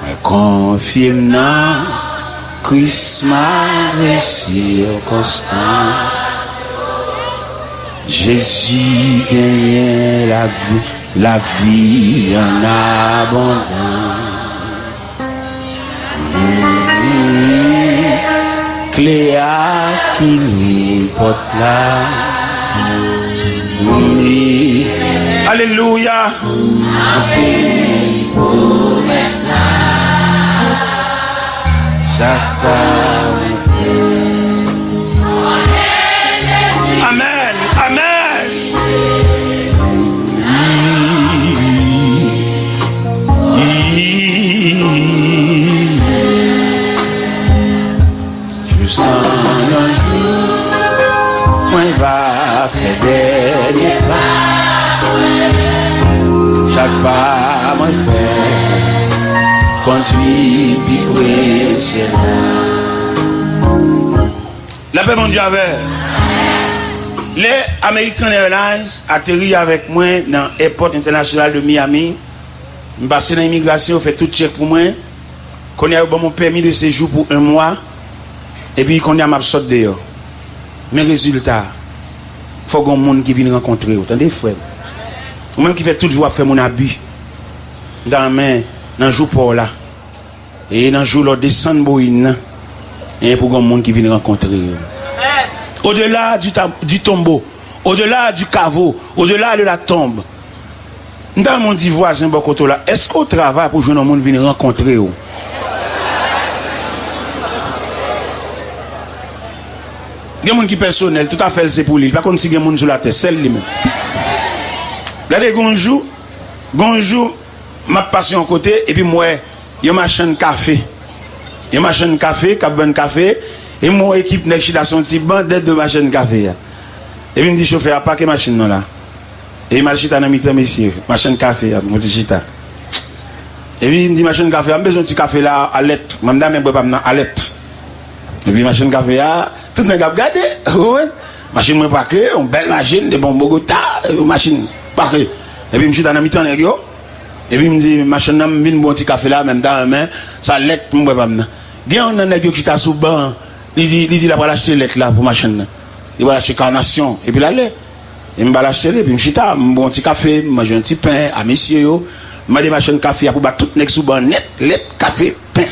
mwen konfye m nan Kris malgre sikonstans. Jezi genyen lavi, lavi an abondans. Kle a ki louvri pòt la. Alelouya. Anpil pwomès la. Sa k pa mwen fè. Amèn. Amèn. Jistan yon jou, mwen va fè dènye pa. Chak pa mwen fè, kondwi pi pre syèl la. Lapè Bondye avè w. Lè American Airlines ateri avèk mwen nan èpòt entènasyonal de Miami, m pase nan imigrasyon, yo fè tout tchèk pou mwen. Kounye a, yo ban m yon pèmi de sejou pou en mwa. Epi kounye a, m ap sot deyò. Men rezilta a. Fòk gon moun ki vin rankontre w. Tande, frè m. Ou menm ki fè tout vi w ap fè moun abi. M ta renmen, nan jou pa w la, e nan jou lè w desann Boeing nan, e pou gon moun ki vin rankontre w. Au-delà du, ta- du tombeau, au-delà du caveau, au-delà de la tombe. M ta renmen w di vwazen bò kote w la, èske w travay pou jwenn yon moun vin rankontre w? Gen moun ki pèsonèl, tout afè l se pou li. Li pa konn si gen moun sou latè, sèl li menm. Gade, gon jou, gon jou, m ap pase yon kote, epi m wè yon machann kafe. Yon machann kafe k ap vann kafe, e m wè yon ekip nèg chita sou yon ti ban dèyè do machann kafe a. Epi m di chofè a, pake machin nan la. Epi m al chita nan mitan mesye, machann kafe a, m ti chita. Epi m di machann kafe a, m bezwen yon ti kafe la, alèt. Mwen m ta renmen bwè pa m nan, alèt. Epi machann kafe a, tout nèg ap gade, ou konprann? Machin mwen pake, yon bèl machin, de bon Bogota, yon machin pake. Epi m chita nan mitan nèg yo. Epi m di machann nan, m vin bwè yon ti kafe la, men m ta renmen sa lèt m bwè pa m nan. Gen youn nan nèg yo ki chita sou ban an, li di, li di l ap al achte lèt la pou machann nan. Li pral achte kanasyon, epi l ale. E m ba l achte li, epi m chita, m bwè yon ti kafe, m manje yon ti pen a mesye yo. M mande machann kafe a pou ba tout nèg sou ban nèt, lèt, kafe, pen.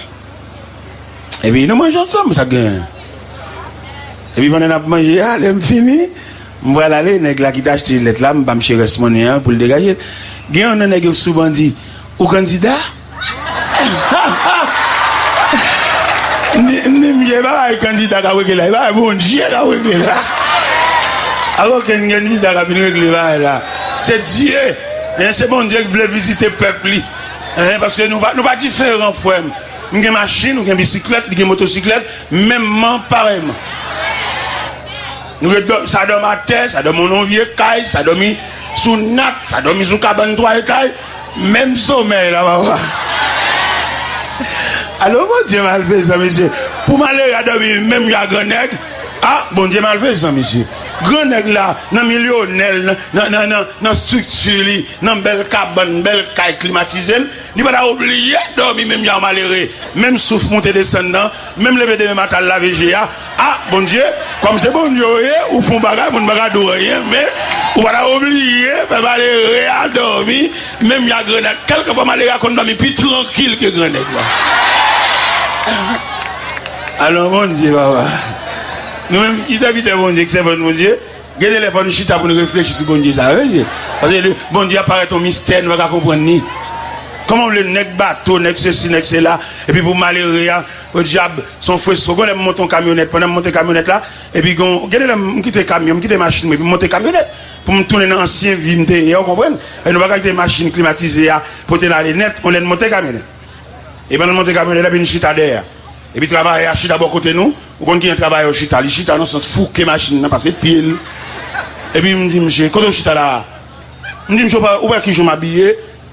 Epi nou manje ansanm, sa k genyen. Epi pandan n ap manje a, lè m fini, m pral ale, nèg la ki t achte lèt la, m ba msye rès monnen an pou l degaje l. Gen youn nan nèg yo sou ban di, ou kandida? M di, m di, msye, e pa bagay kandida k ap regle la, e bagay Bondye k ap regle la. A okenn kandida k ap vin regle bagay la. Se Dye, en, se Bondye ki vle vizite pèp li. En, paske nou pa, nou pa diferan, frè m. M gen machin, ou gen bisiklèt, li gen motosiklèt, menmman, parèyman. Nou ret dò-, sa dòmi atè, sa dòmi nan yon vye kay, sa dòmi sou nat, sa dòmi sou kabann twa etay, menm somèy la, papa. Alò, Bondye malfezan, mesye. Pou malere a dòmi menm jan ak gran nèg, a, Bondye malfezan, mesye. Gran nèg la, nan milyonè l, nan, nan, nan, nan, nan estrikti li, nan bèl kabann, bèl kay klimatize l, li pa ta oblije dòmi menm jan ak malere. Menm souf moute desann nan, menm leve demen maten al lave je a. A, Bondye, kòm se Bondye w ye, ou fè yon bagay, moun pa ka di w anyen, men ou pa ta oblije fè malere a dòmi menm jan ak gran nèg. Kèlkefwa malere a konn dòmi pi trankil ke gran nèg la. Alò, Bondye, papa. Nou menm ki sèvitè Bondye, ki sèvant Bondye, gen de lè fò nou chita pou nou reflechi sou Bondye sa, wi, mesye. Paske li, Bondye ap parèt yon mistè, nou pa ka konprann li. Kòman w vle nèg bato, nèg sesi, nèg sela, epi pou malere a, podyab, se yon fresko. Gon lè m monte yon kamyonèt, pandan m monte kamyonèt la, epi gon, gen de lè m kite kamyon, m kite machin mwen, epi m monte kamyonèt, pou m tounen nan ansyen vi m te ye a, ou konprann? E nou pa ka kite machin klimatize a pote n ale nèt, yon lè n monte kamyonèt. E pandan n monte kamyonèt la, epi n chita dèyè. Epi travayè a chita bò kote nou. Ou konn kijan travayè yo chita? Li chita nan sans fouke machin nan, pase pye l. Epi m di, "Mesye, kote w chita la a?" M di, "Mesye, ou pa, ou wè kijan m abiye?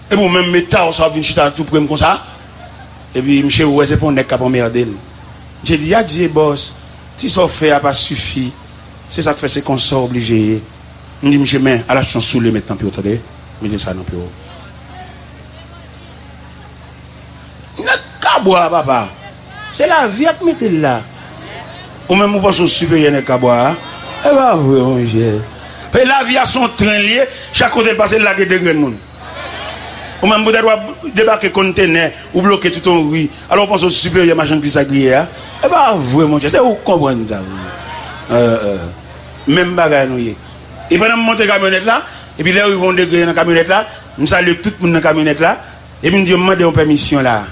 Epi w menm eta w sa w vin chita tou pre m konsa?" Epi mesye, ou wè se pa yon nèg k ap anmède l. Mesye di, "Adye, bòs, si sa w fè a pa sifi, se sa k fè se konsa w oblije ye." M di, "Mesye, men, al achte yon soulye met nan pye w, tande? Mete sa nan pye w." Nèg kabwa a, papa. Se lavi a k mete l la. Ou menm ou panse w siperyè nèg kabwa a? E pa vre, monchè. Paske lavi a se yon tren l ye, chak kote l pase, l lage de grenn moun. Ou menm poutèt w ap debake kontenè, ou bloke tout yon ri, alò w panse w siperyè machann pis a griye a? E pa vre, monchè, se ou k konprann sa, vre. Euh, euh. Menm bagay nou ye. E pandan m monte kamyonèt la, epi lè rive yon degre nan kamyonèt la, m salye tout moun nan kamyonèt la, epi m di yo, "M mande yon pèmisyon la."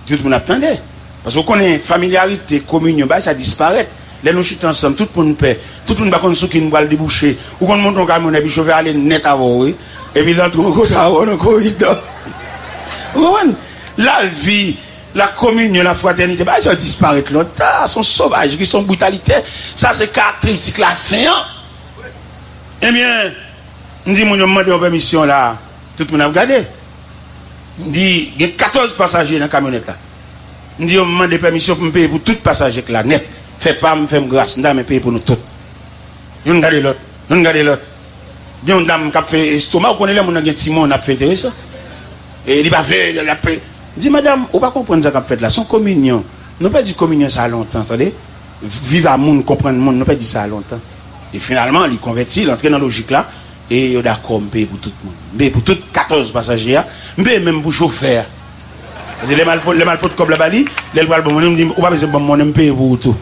Tout moun ap tande. Paske w konnen, familyarite, kominyon, bagay sa disparèt. Lè nou chita ansanm, tout moun pè. Tout moun pa konn sou ki n pral debouche. Ou konn monte yon kamyonèt, epi chofè a ale nèt avè w, wi. Epi l antre yon kote avè w nan koridò. Ou konprann? Lavi, lakominyon, lafratènite, bagay sa yo disparèt lontan. Se yon sovajri, se yon britalite. Sa se karakteristik lafen an. Ebyen, m di moun yo, "M mande yon pèmisyon la." Tout moun ap gade. M di, "Gen katòz pasaje nan kamyonèt la." M di yo, "M mande pèmisyon pou m peye pou tout pasaje k la nèt. Fè pa m, fè m gras, m ta renmen peye pou nou tout." Youn gade lòt, youn gade lòt. Gen yon dam k ap fè estoma, ou konnen lè moun nan gen timoun, ap fè enteresan. E li pa vle, l ap fè. M di, "Madanm, ou pa konprann sa k ap fèt la, se yon kominyon. Nou pèdi kominyon sa a lontan, tande. Viv a moun, konprann moun, nou pèdi sa a lontan." E finalman, li konvèti, l antre nan lojik la, e yo dakò, m peye pou tout moun. M peye pou tout katòz pasaje a, m peye menm pou chofè a. Paske lè m al pot, lè m al pot kòb la ba li, lè l pral ban m monnen, m di, "Ou pa bezwen ban m monnen, m peye pou ou tou."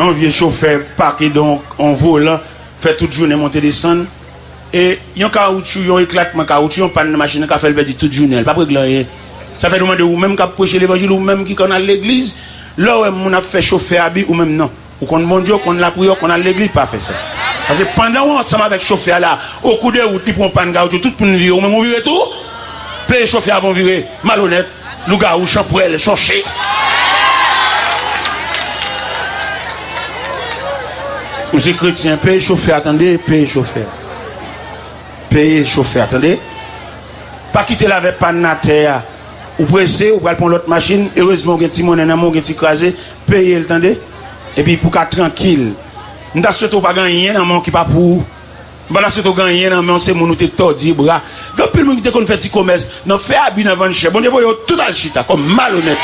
Yon vye chofè pake donk yon volan, fè tout jounen monte desann. E yon kawoutchou, yon eklatman kawoutchou, yon pàn nan machin nan ka fè l pèdi tout jounen l. L p ap regle anyen. Sa fè nou mande ou menm k ap preche levanjil, ou menm ki konn al legliz, lè w wè moun ap fè chofè abi, ou menm non. Ou konn Bondye, ou konn lapriyè, ou konn al legliz, pa fè sa. Paske pandan w ansanm avèk chofè a la, okou de wout, li pran yon pàn kawoutchou, tout moun vire, ou menm ou vire tou. Peye chofè avan w vire, malonèt. Lougawou, chanpwèl, chòche. Ou se kretyen, peye chofè a, tande, peye chofè a. Peye chofè a, tande. Pa kite l avè pàn atè a. Ou prese, ou pral pran lòt machin, erezman ou gen ti monnen nan men w, ou gen ti kraze, peye l, tande. Epi pou w ka trankil. M ta swete w pa gen anyen nan men w ki pa pou ou. M pa ta swete w gen anyen nan men w, se moun ou te tòdi bra. Gen anpil moun ki te konn fè ti komès, nan fè abi, nan vann chè. Bondye voye yo tout al chita kòm malonèt.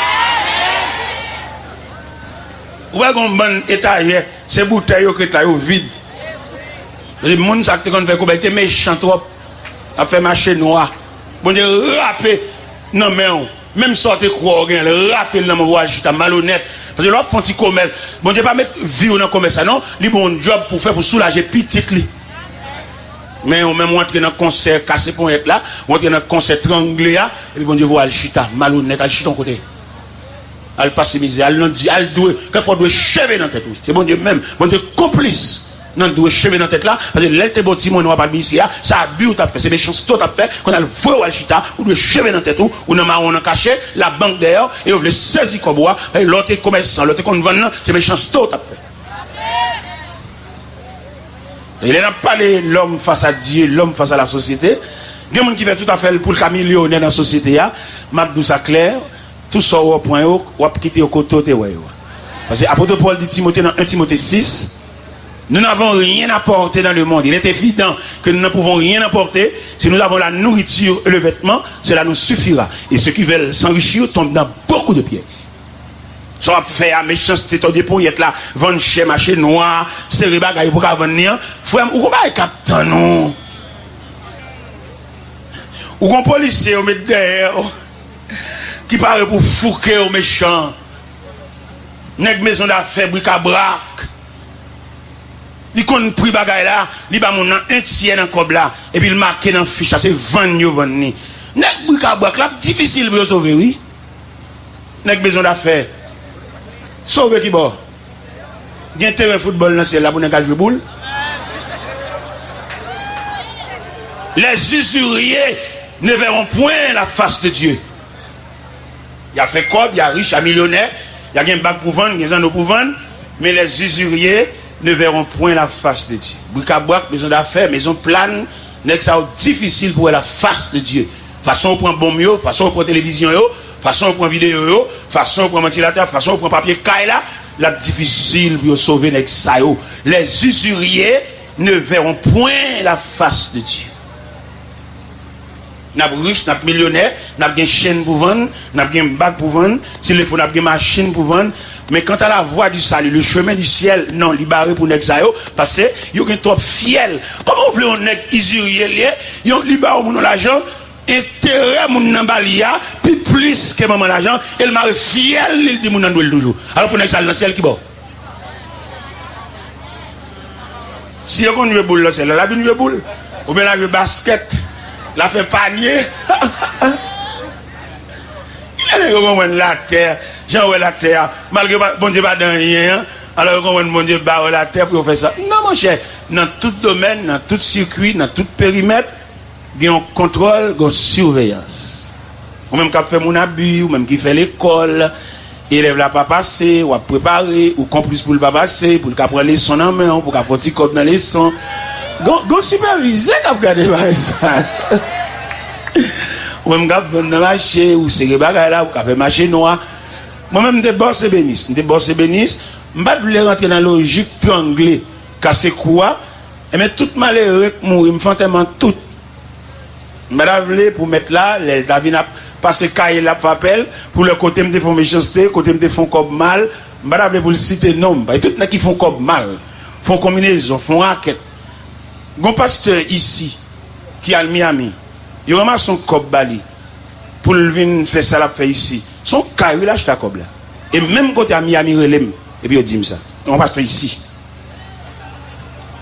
Ou wè gen yon bann etajè, se boutèy yo k ret la, yo vid. Paske moun sa k te konn fè komès, li te mechan twòp. L ap fè mache nwa. Bondye rape nan men w. Menm sa w te kwè w genyen, l rape l nan men w, w al chita malonèt. Paske lè w ap fè yon ti komès, Bondye pa met vi w nan komès la non, li ba w yon djòb pou w fè pou soulaje pitit li. Men ou menm ou antre nan konsè kase ponyèt la, ou antre nan konsè trangle a, epi Bondye voye w al chita malonèt, al chita yon kote. Al pase mizè, al nan di, al dwe, kèk fwa w dwe cheve nan tèt ou. Se Bondye menm, Bondye konplis nan dwe cheve nan tèt la, paske lè l te ba w ti monnen w ap administre a, se abi w t ap fè, se mechanste w t ap fè, konn al voye w al chita, ou dwe cheve nan tèt ou, ou nan mawon nan kache, labank dèyè w, e yo vle sezi kòb ou a, paske lè w te komèsan, lè w te konn vann nan, se mechanste w t ap fè. E lè n ap pale l'homme face à Dieu, l'homme face à la société, gen moun ki fè tout afè l pou l ka milyonè nan sosyete a, m ap di w sa klè, tout sa w wè w pran yo, w ap kite yo kote w te wè yo a. Paske apot Pòl di Timote nan en Timote sis, nous n'avons rien à porter dans le monde. Il est évident que nous ne pouvons rien apporter. Si nous avons la nourriture et le vêtement, cela nous suffira. Et ceux qui veulent s'enrichir tombent dans beaucoup de pièges. Sa w ap fè a, mechanste, tòde ponyèt la, vann chè, mache nwa, sere bagay pou w ka vann li an. Frè m, ou gon bagay k ap tann ou. Ou gon polisye yo met dèyè w, ki pare pou fouke w, mechan. Nèg mezon dafè, brikabrak. Li konn pri bagay la, li ba moun nan en tyè nan kòb la, epi l make nan fich la, se vann yo vann li. Nèg brikabrak la, ap difisil pou yo sove, wi. Nèg mezon dafè. Sove ki bò? Gen teren foutbòl nan syèl la pou nèg al jwe boul? Les usuriers ne verront point la face de Dieu. Y a fè kòb, y a rich, y a milyonè, y a gen bag pou vann, gen zanno pou vann, mais les usuriers ne verront point la face de Dieu. Brikabrak, mezon dafè, mezon plàn, nèg sa yo difisil pou wè la face de Dieu. Fason yo pran bonm yo, fason yo pran televizyon yo, fason yo pran videyo yo, fason yo pran vantilatè, fason yo pran papye kay la, l ap difisil pou yo sove nèg sa yo. Les usuriers ne verront point la face de Dieu. N ap rich, n ap milyonè, n ap gen chenn pou vann, n ap gen bag pou vann, si l fo n ap gen machin pou vann. Mais quant à la voie du salut, le chemin du ciel, non, li bare pou nèg sa yo, paske yo gen twòp fyèl. Kòman w vle yon nèg izirye l ye, yon li ba yon moun yon lajan, enterè moun nan ba li a pi plis ke manman lajan, e l mare fyèl li, l di moun nan dwe l toujou. Alò pou nèg sa al nan syèl ki bò? Si yo konn jwe boul nan syèl la, l ap vin jwe boul. Oubyen l al jwe baskèt. L al fè panye. Kilè nèg yo konprann latè, jan yo wè latè a, malgre pa- Bondye pa dan anyen an, alò yo konprann Bondye ba yo latè pou yo fè sa. Non, monchè, nan tout domèn, nan tout sikwi, nan tout perimèt, gen yon kontwòl, gen yon siveyans. Ou menm k ap fè moun abi, ou menm ki fè lekòl, elèv la pa pase, w ap prepare, ou konplis pou l pa pase, pou l ka pran leson nan men w, pou w ka fè yon ti kòb nan leson. Gon, gon sipèvize k ap gade bagay sa. Ou menm k ap vann nan mache, ou sere bagay la, ou ka fè mache nwa. Mwen menm, m te bòs ebenis, m te bòs ebenis, m pa t vle rantre nan lojik trangle, kase kou a, enben tout malere k mouri, m fè antèman tout. M pa ta vle pou mèt la, lè l ta vin ap pase kaye l ap fè apèl, pou l wè kote m te fè yon mechanste, kote m te fè yon kòb mal, m pa ta vle pou l site non m. Paske tout nèg ki fè yon kòb mal, fè yon konbinezon, fè yon rakèt. Gon pastè isi ki al Miami, yo ranmase yon kòb ba li pou l vin fè sa l ap fè isi. Se yon kay wi l achte ak kòb la. E menm kote a Miami rele m, epi yo di m sa. Yon pastè isi.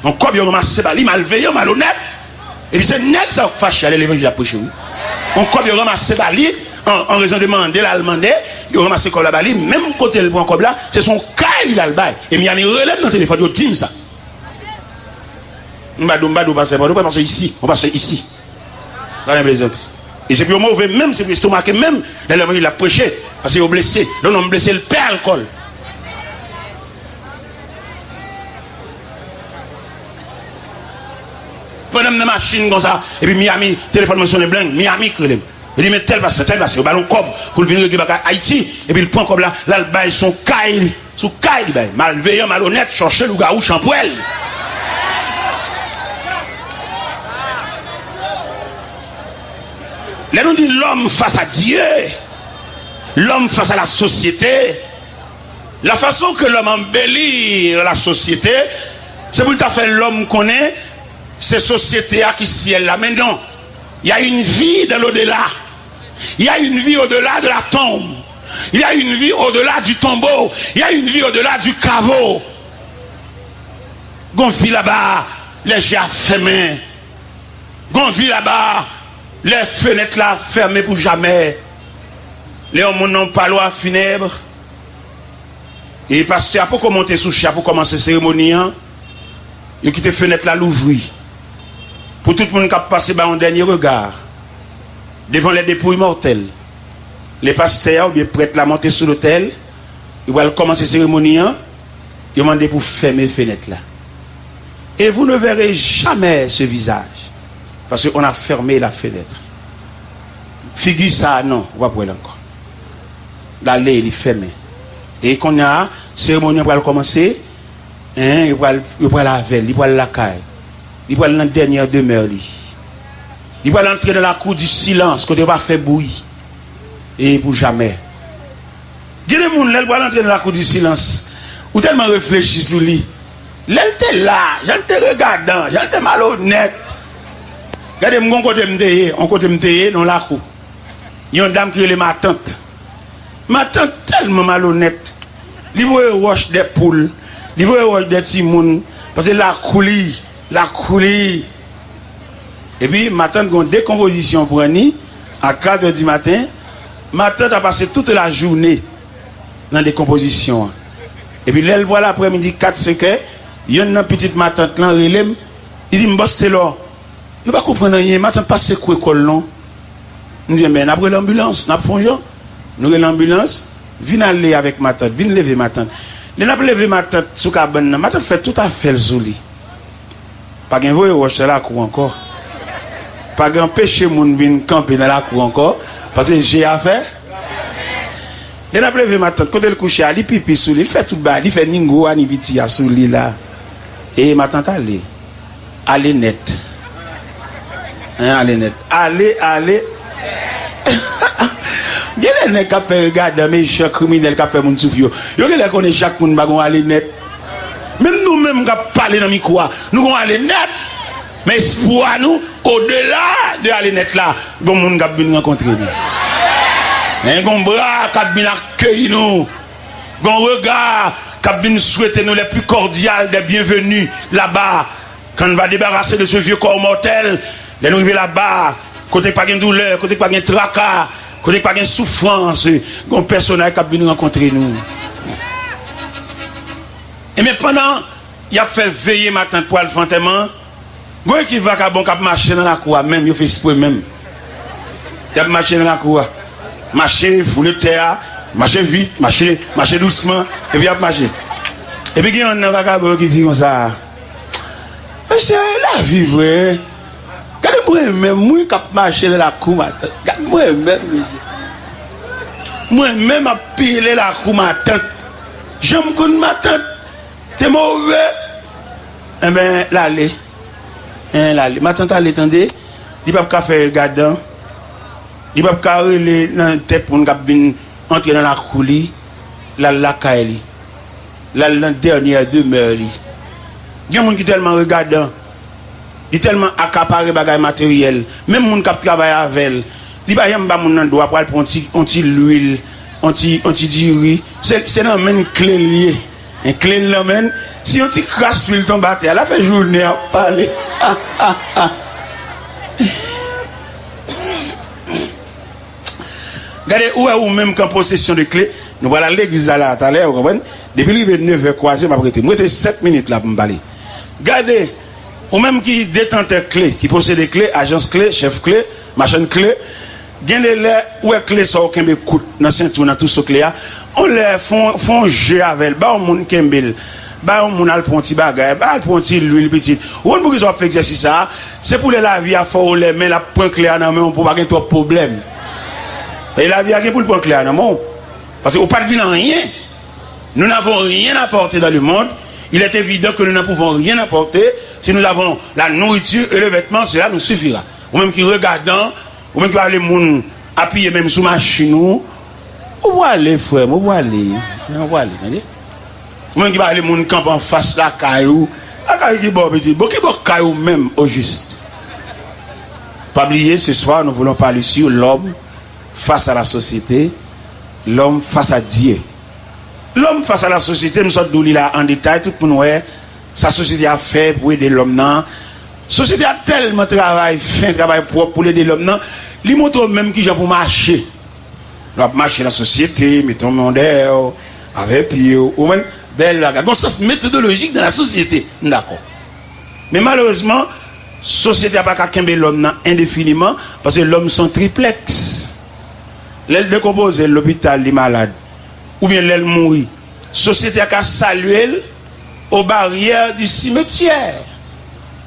Yon kòb yo ranmase ba li, malveyan, malonèt. Epi se nèg sa yo k fache a lè levanjil ap preche, wi. Yon kòb yo ranmase ba li, an, an rezon de mande l al mande, yo ranmase kòb la ba li, menm kote l pran kòb la, se sou yon kay li l al bay. E Miami rele m nan telefòn, yo di m sa. M pa di w, m pa di w pastè Pòtoprens, pastè isi, yon pastè isi. Pa gen plezante. E se pou yo move menm, se pou yo estomake menm, lè levanjil ap preche, paske yo blese. Lè yon nonm blese, l pè alkòl. Pandan m nan machin konsa, epi Miami, telefòn mwen sonnen, blang, Miami k rele m. Li di, men tèl pastè, tèl pastè, yo ba l yon kòb pou l vin regle bagay Ayiti, epi l pran kòb la, l al bay sou kay li, sou kay li bay. Malveyan, malonèt, chòche, lougawou, chanpwèl. Lè nou di l'homme face à Dieu, l'homme face à la société, la façon que l'homme embellit la société, se pou l ta fè lòm konnen se sosyete a ki syèl la. Men non, il y a une vie dans l'au-delà. Il y a une vie au-delà de la tombe. Il y a une vie au-delà du tombeau. Il y a une vie au-delà du caveau. Gon vi laba, lè je a fèmen. Gon vi laba, lè fenèt la fèmen pou jamè. Lè yon moun nan yon palwa finèb, e pastè a poko monte sou chè a pou kòmanse seremoni an, yo kite fenèt la louvri. Pou tout moun k ap pase bay yon dènye rega devan les dépouilles mortelles. Lè pastè a oubyen prèt la monte sou lotèl, yo pral kòmanse seremoni an, yo mande pou fèmen fenèt la. Et vous ne verrez jamais ce visage, parce qu'on a fermé la fenêtre. Figi sa a non, ou p ap wè l ankò. L ale, li fèmen. E kounye a, seremoni an pral kòmanse, en, yo pral, yo pral avè l, li pral lakay. Li pral nan dènyè demè li. Li pral antre nan lakou di silans, kote yo pa fè bri. E pou jamè. Gen de moun, lè l pral antre nan lakou di silans, ou tèlman reflechi sou li. Lè l te la, jan l te regadan, jan l te malonèt. Gade, m gon kote m te ye, on kote m te ye, nan lakou. Yon dam ki rele matant. Matant tèlman malonèt. Li voye wòch dè poul, li voye wòch dè timoun, paske lakou li, lakou li. Epi, matant gon dekonpozisyon pran ni, a kat è di maten, matant a pase tout lajounen nan dekonpozisyon an. Epi, lè l pral aprèmidi kat, senk è, yonn nan pitit matant lan rele m, li di m, Bòs Telò, nou pa konprann anyen, matant pa sekwe kò l non. M di, enben, n ap rele anbilans, n ap fè yon jan. Nou rele anbilans, vin ale avèk matant, vin leve matant. Lè n ap leve matant sou kabann nan, matant fè tout afè l sou li. Pa gen voye wòch nan lakou ankò. Pa gen anpeche moun vin kanpe nan lakou ankò, paske je a fè. Lè n ap leve matant, kote l kouche a, li pipi sou li, li fè tout bagay, li fè ningo a ni viti a sou li la. E matant ale. Ale nèt. Hein, ale nèt. Ale, ale. Gen de nèg k ap fè regadan, mechan, kriminèl, k ap fè moun soufri yo. Yo genlè konnen chak moun pa gon ale nèt. Menm nou menm k ap pale nan mikwo a, nou gon ale nèt. Men espwa nou, odela de ale nèt la, gon moun k ap vin rankontre nou. Men gon bra k ap vin akeyi nou. Gon rega k ap vin swete nou les plus cordiales des bienvenues laba. Quand on va débarrasser de ce vieux corps mortel, lè nou rive laba, kote k pa gen doulè, kote k pa gen traka, kote k pa gen soufrans, gon pèsonaj k ap vin rankontre nou. Ebyen, pandan y ap fè veye matant pou al fè antèman, gon ekip vakabon k ap mache nan lakou a menm, yo fè espre menm. Y ap mache nan lakou a. Mache, foule tè a, mache vit, mache, mache dousman, epi y ap mache. Epi gen yonn nan vakabon yo ki di konsa, mesye, lavi vre. Gade mwen menm, mwen k ap mache nan lakou matant. Gade mwen menm, mesye. Mwen menm ap pile lakou matant. Jan m konn matant te move. Enben, l ale. En, l ale. Matant ale, tande. Li p ap ka fè regadan. Li p ap ka rele nan tèt moun k ap vin antre nan lakou li. L al lakay li. L al nan dènyè demè li. Gen moun ki tèlman regadan, li tèlman akapare bagay materyèl, menm moun k ap travay avè l, li pa janm ba moun nan dwa pou al pran yon ti, yon ti lwil, yon ti, yon ti diri. Se, se nan men l kle l ye. Gen kle l nan men l. Si yon ti kras lwil tonbe atè a, l ap fè jounen ap pale. Gade, ou wè ou menm ki an posesyon de kle, nou pral al legliz la, la talè, ou konprann? Depi l rive nevè kwaze, m ap rete. M rete sèt minit la pou m pale. Gade, ou menm ki detantè kle, ki posede kle, ajans kle, chèf kle, machann kle, gen de lè, ou wè kle sa w kenbe kout nan senti w, nan twouso kle a, on lè, fè on, fè on je avè l, ba yon moun kenbe l, ba yon moun al pran yon ti bagay, ba al pran yon ti lwil pitit. Ou konn poukisa w ap fè egzèsis sa a? Se pou lè lavi a fè w lè men l ap pran kle a nan men w pou w pa gen twòp pwoblèm. E lavi a gen pou l pran kle a nan men w. Paske ou pa t vin anyen. Nous n'avons rien apporté dans le monde. Il est évident que nous n'en pouvons rien apporter. Si nous avons la nourriture et le vêtement, cela nous suffira. Ou menm ki regadan, ou menm ki pa vle moun apiye menm sou machin ou, ou prale, frè m, ou prale. Ou prale, tande? Ou menm ki pa vle moun kanpe anfas lakay ou, lakay ki bò, pitit? Bon, ki bò kay ou menm, au juste? Pas oublier, ce soir, nous voulons parler sur l'homme face à la société, l'homme face à Dieu. L'homme face à la société, m sot di w li la an detay, tout moun wè sa sosyete a fè pou ede lòm nan. Sosyete a tèlman travay fen, travay pwòp pou l ede lòm nan, li montre w menm kijan pou w mache. Lè w ap mache nan sosyete, mete yon men dèyè w, avè pye w, ou konprann? Bèl bagay. Gon sans metodolojik nan la sosyete, m dakò. Men malerezman, sosyete a pa ka kenbe lòm nan endefiniman, paske lòm se yon triplèks. Lè l dekonpoze, l lopital, li malad, oubyen lè l mouri, sosyete a ka salye l aux barrières du cimetière.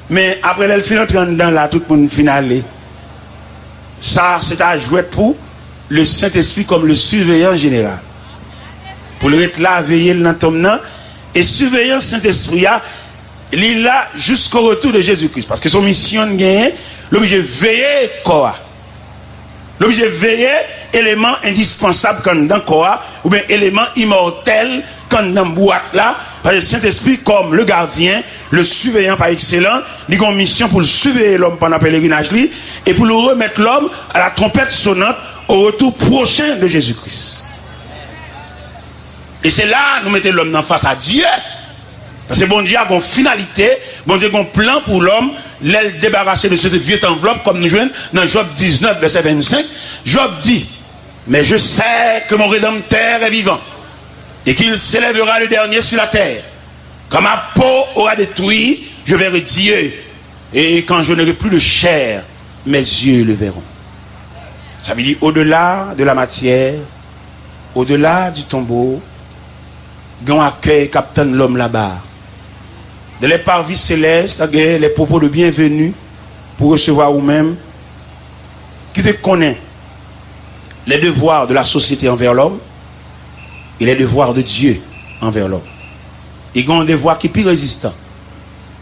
Men apre lè l fin antre anndan la, tout moun fin ale. Sa, se ta jwèt pou le Saint-Esprit comme le surveillant général. Pou l ret la, veye l nan tonm nan. E siveyan Sentespri a, li la jusqu'au retour de Jésus-Christ. Paske se yon misyon l genyen, l oblije veye kò a. L oblije veye eleman endispansab k anndan kò a, oubyen eleman imòtèl k anndan bwat la, paske Sentespri, kòm le gardien, le surveillant par excellence, li gen yon misyon pou l siveye lòm pandan pelerinaj li, e pou l remèt lòm à la trompette sonnante au retour prochain de Jésus-Christ. E se la nou mete lòm nan fas a Dye. Paske Bondye a gon finalite, Bondye gon plan pou lòm, lè l debarase de se vye tanvlòp, kòm nou jwenn nan Jòb diznèf, vèsè vennsenk. Jòb di, mais je sais que mon Rédempteur est vivant, et qu'il s'élèvera le dernier sur la terre. Quand ma peau aura détruit, je verrai Dieu, et quand je n'aurai plus de chair, mes yeux le verront. Sa vle di, au-delà de la matière, au-delà du tombeau, gen yon akèy k ap tann lòm laba. Dans les parvis célestes, gen les propos de bienvenue pou resevwa ou menm. Ki te konnen les devoirs de la société envers l'homme et les devoirs de Dieu envers l'homme. E gen yon devwa ki pi rezistan.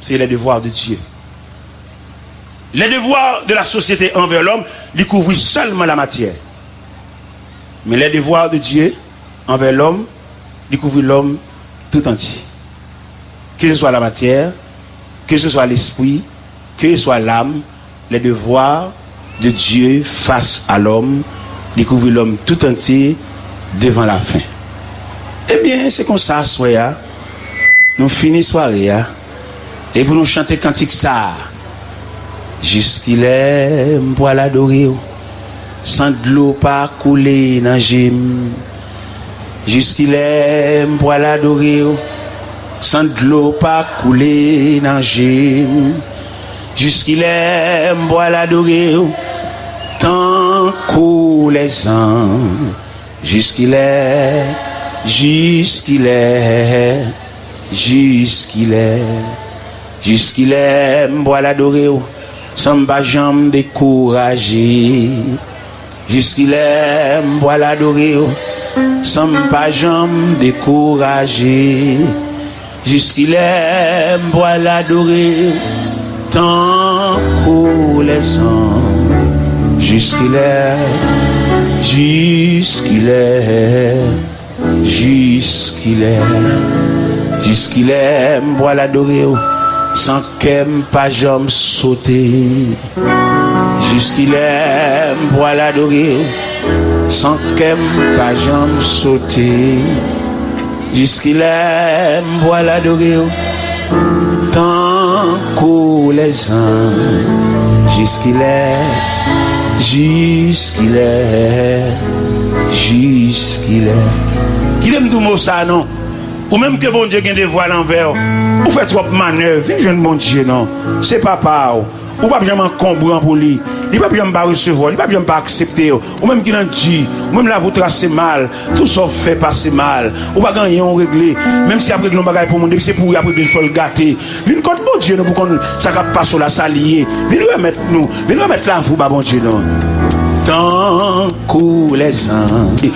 Se les devoirs de Dieu. Les devoirs de la société envers l'homme, li kouvri sèlman la matière. Men les devoirs de Dieu envers l'homme, li kouvri lòm tout antye. Que ce soit la matière, que ce soit l'esprit, que ce soit l'âme, les devoirs de Dieu face à l'homme, li kouvri lòm tout antye devan lafen. Ebyen, se konsa, aswè a, nou fini sware a, e pou nou chante kantik sa a. Jiskilè m pral adore w, san dlo pa koule nan je m? Jiskilè m pral adore w, san dlo pa koule nan je m? Jiskilè m pral adore w, tankou lèzanj? Jiskilè, jiskilè, jiskilè, jiskilè m pral adore w, san m pa janm dekouraje? Jiskilè m pral adore w, san m pa janm dekouraje? Jiskilè m pral adore w, tankou lèzanj? Jiskilè, jiskilè, jiskilè, jiskilè m pral adore w, san kè m pa janm sote? Jiskilè m pral adore w, san kè m pa janm sote? Jiskilè m pral adore w tankou lèzanj? Jiskilè, jiskilè, jiskilè? Kite m di w mo sa non. Ou menm ke Bondye gen devwa l anvè w, ou fè twòp manèv, vin jwenn Bondye non. Se papa w. Ou p ap janm ankonbran pou li. Li p ap janm pa resevwa w, li p ap janm pa aksepte w. Ou menm ki nan di, ou menm la pou trase mal, tout sa w fè pase mal. Ou pa gen anyen w regle. Menm si y ap regle yon bagay pou moun, depi se pou ou y ap regle l, fò l gate. Vin kot Bondye non pou konn sa k ap pase w la, sa li ye. Vin remèt nou, vin remèt lavi w ba Bondye non. Tankou lèzanj.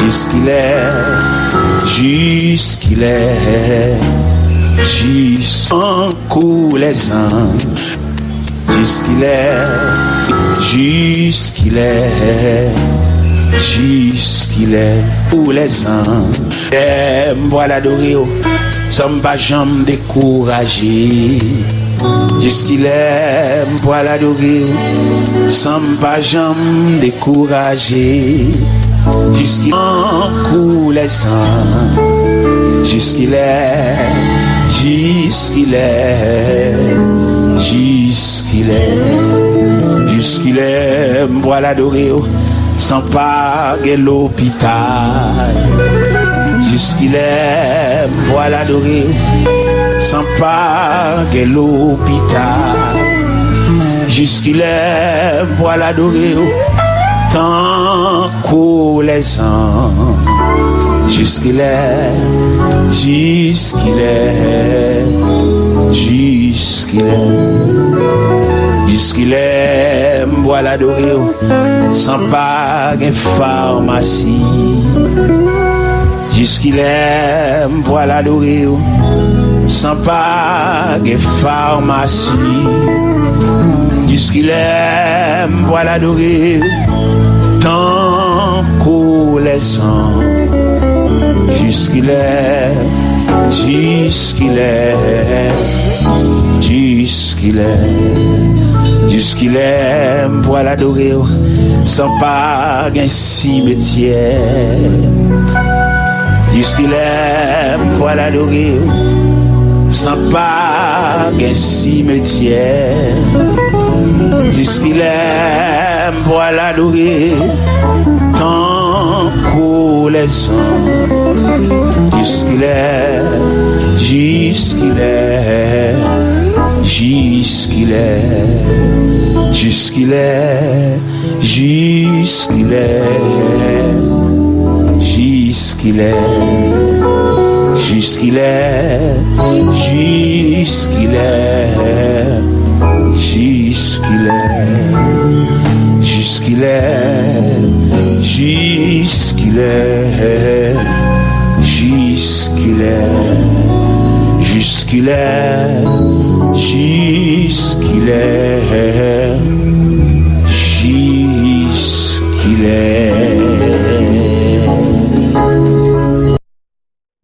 Jiskilè, jiskilè, jis tankou lèzanj? Jiskilè, jiskilè, jiskilè, ou lèzanj? Lè m pral adore w san m pa janm dekouraje. Jiskilè m pral adore w san m pa janm dekouraje? Jiskilè, tankou lèzanj? Jiskilè, jiskilè, jiskilè? Jiskilè m pral adore w san pa gen lopital? Jiskilè m pral adore w san pa gen lopital? Jiskilè m pral adore w tankou lèzanj? Jiskilè, jiskilè, jiskilè? Jiskilè m pral adore w san pa gen famasi? Jiskilè m pral adore w san pa gen famasi? Jiskilè m pral adore w tankou lèzanj? Jiskilè, jiskilè, jiskilè? Jiskilè m pral adore w san pa gen simetyè? Jiskilè m pral adore w san pa gen simetyè? Jiskilè m pral adore w tankou lèzanj? Jiskilè, jiskilè, jiskilè? Jiskilè, jiskilè, jiskilè? Jiskilè, jiskilè, jiskilè? Jiskilè, jiskilè, jiskilè? Jiskilè, jiskilè, jiskilè?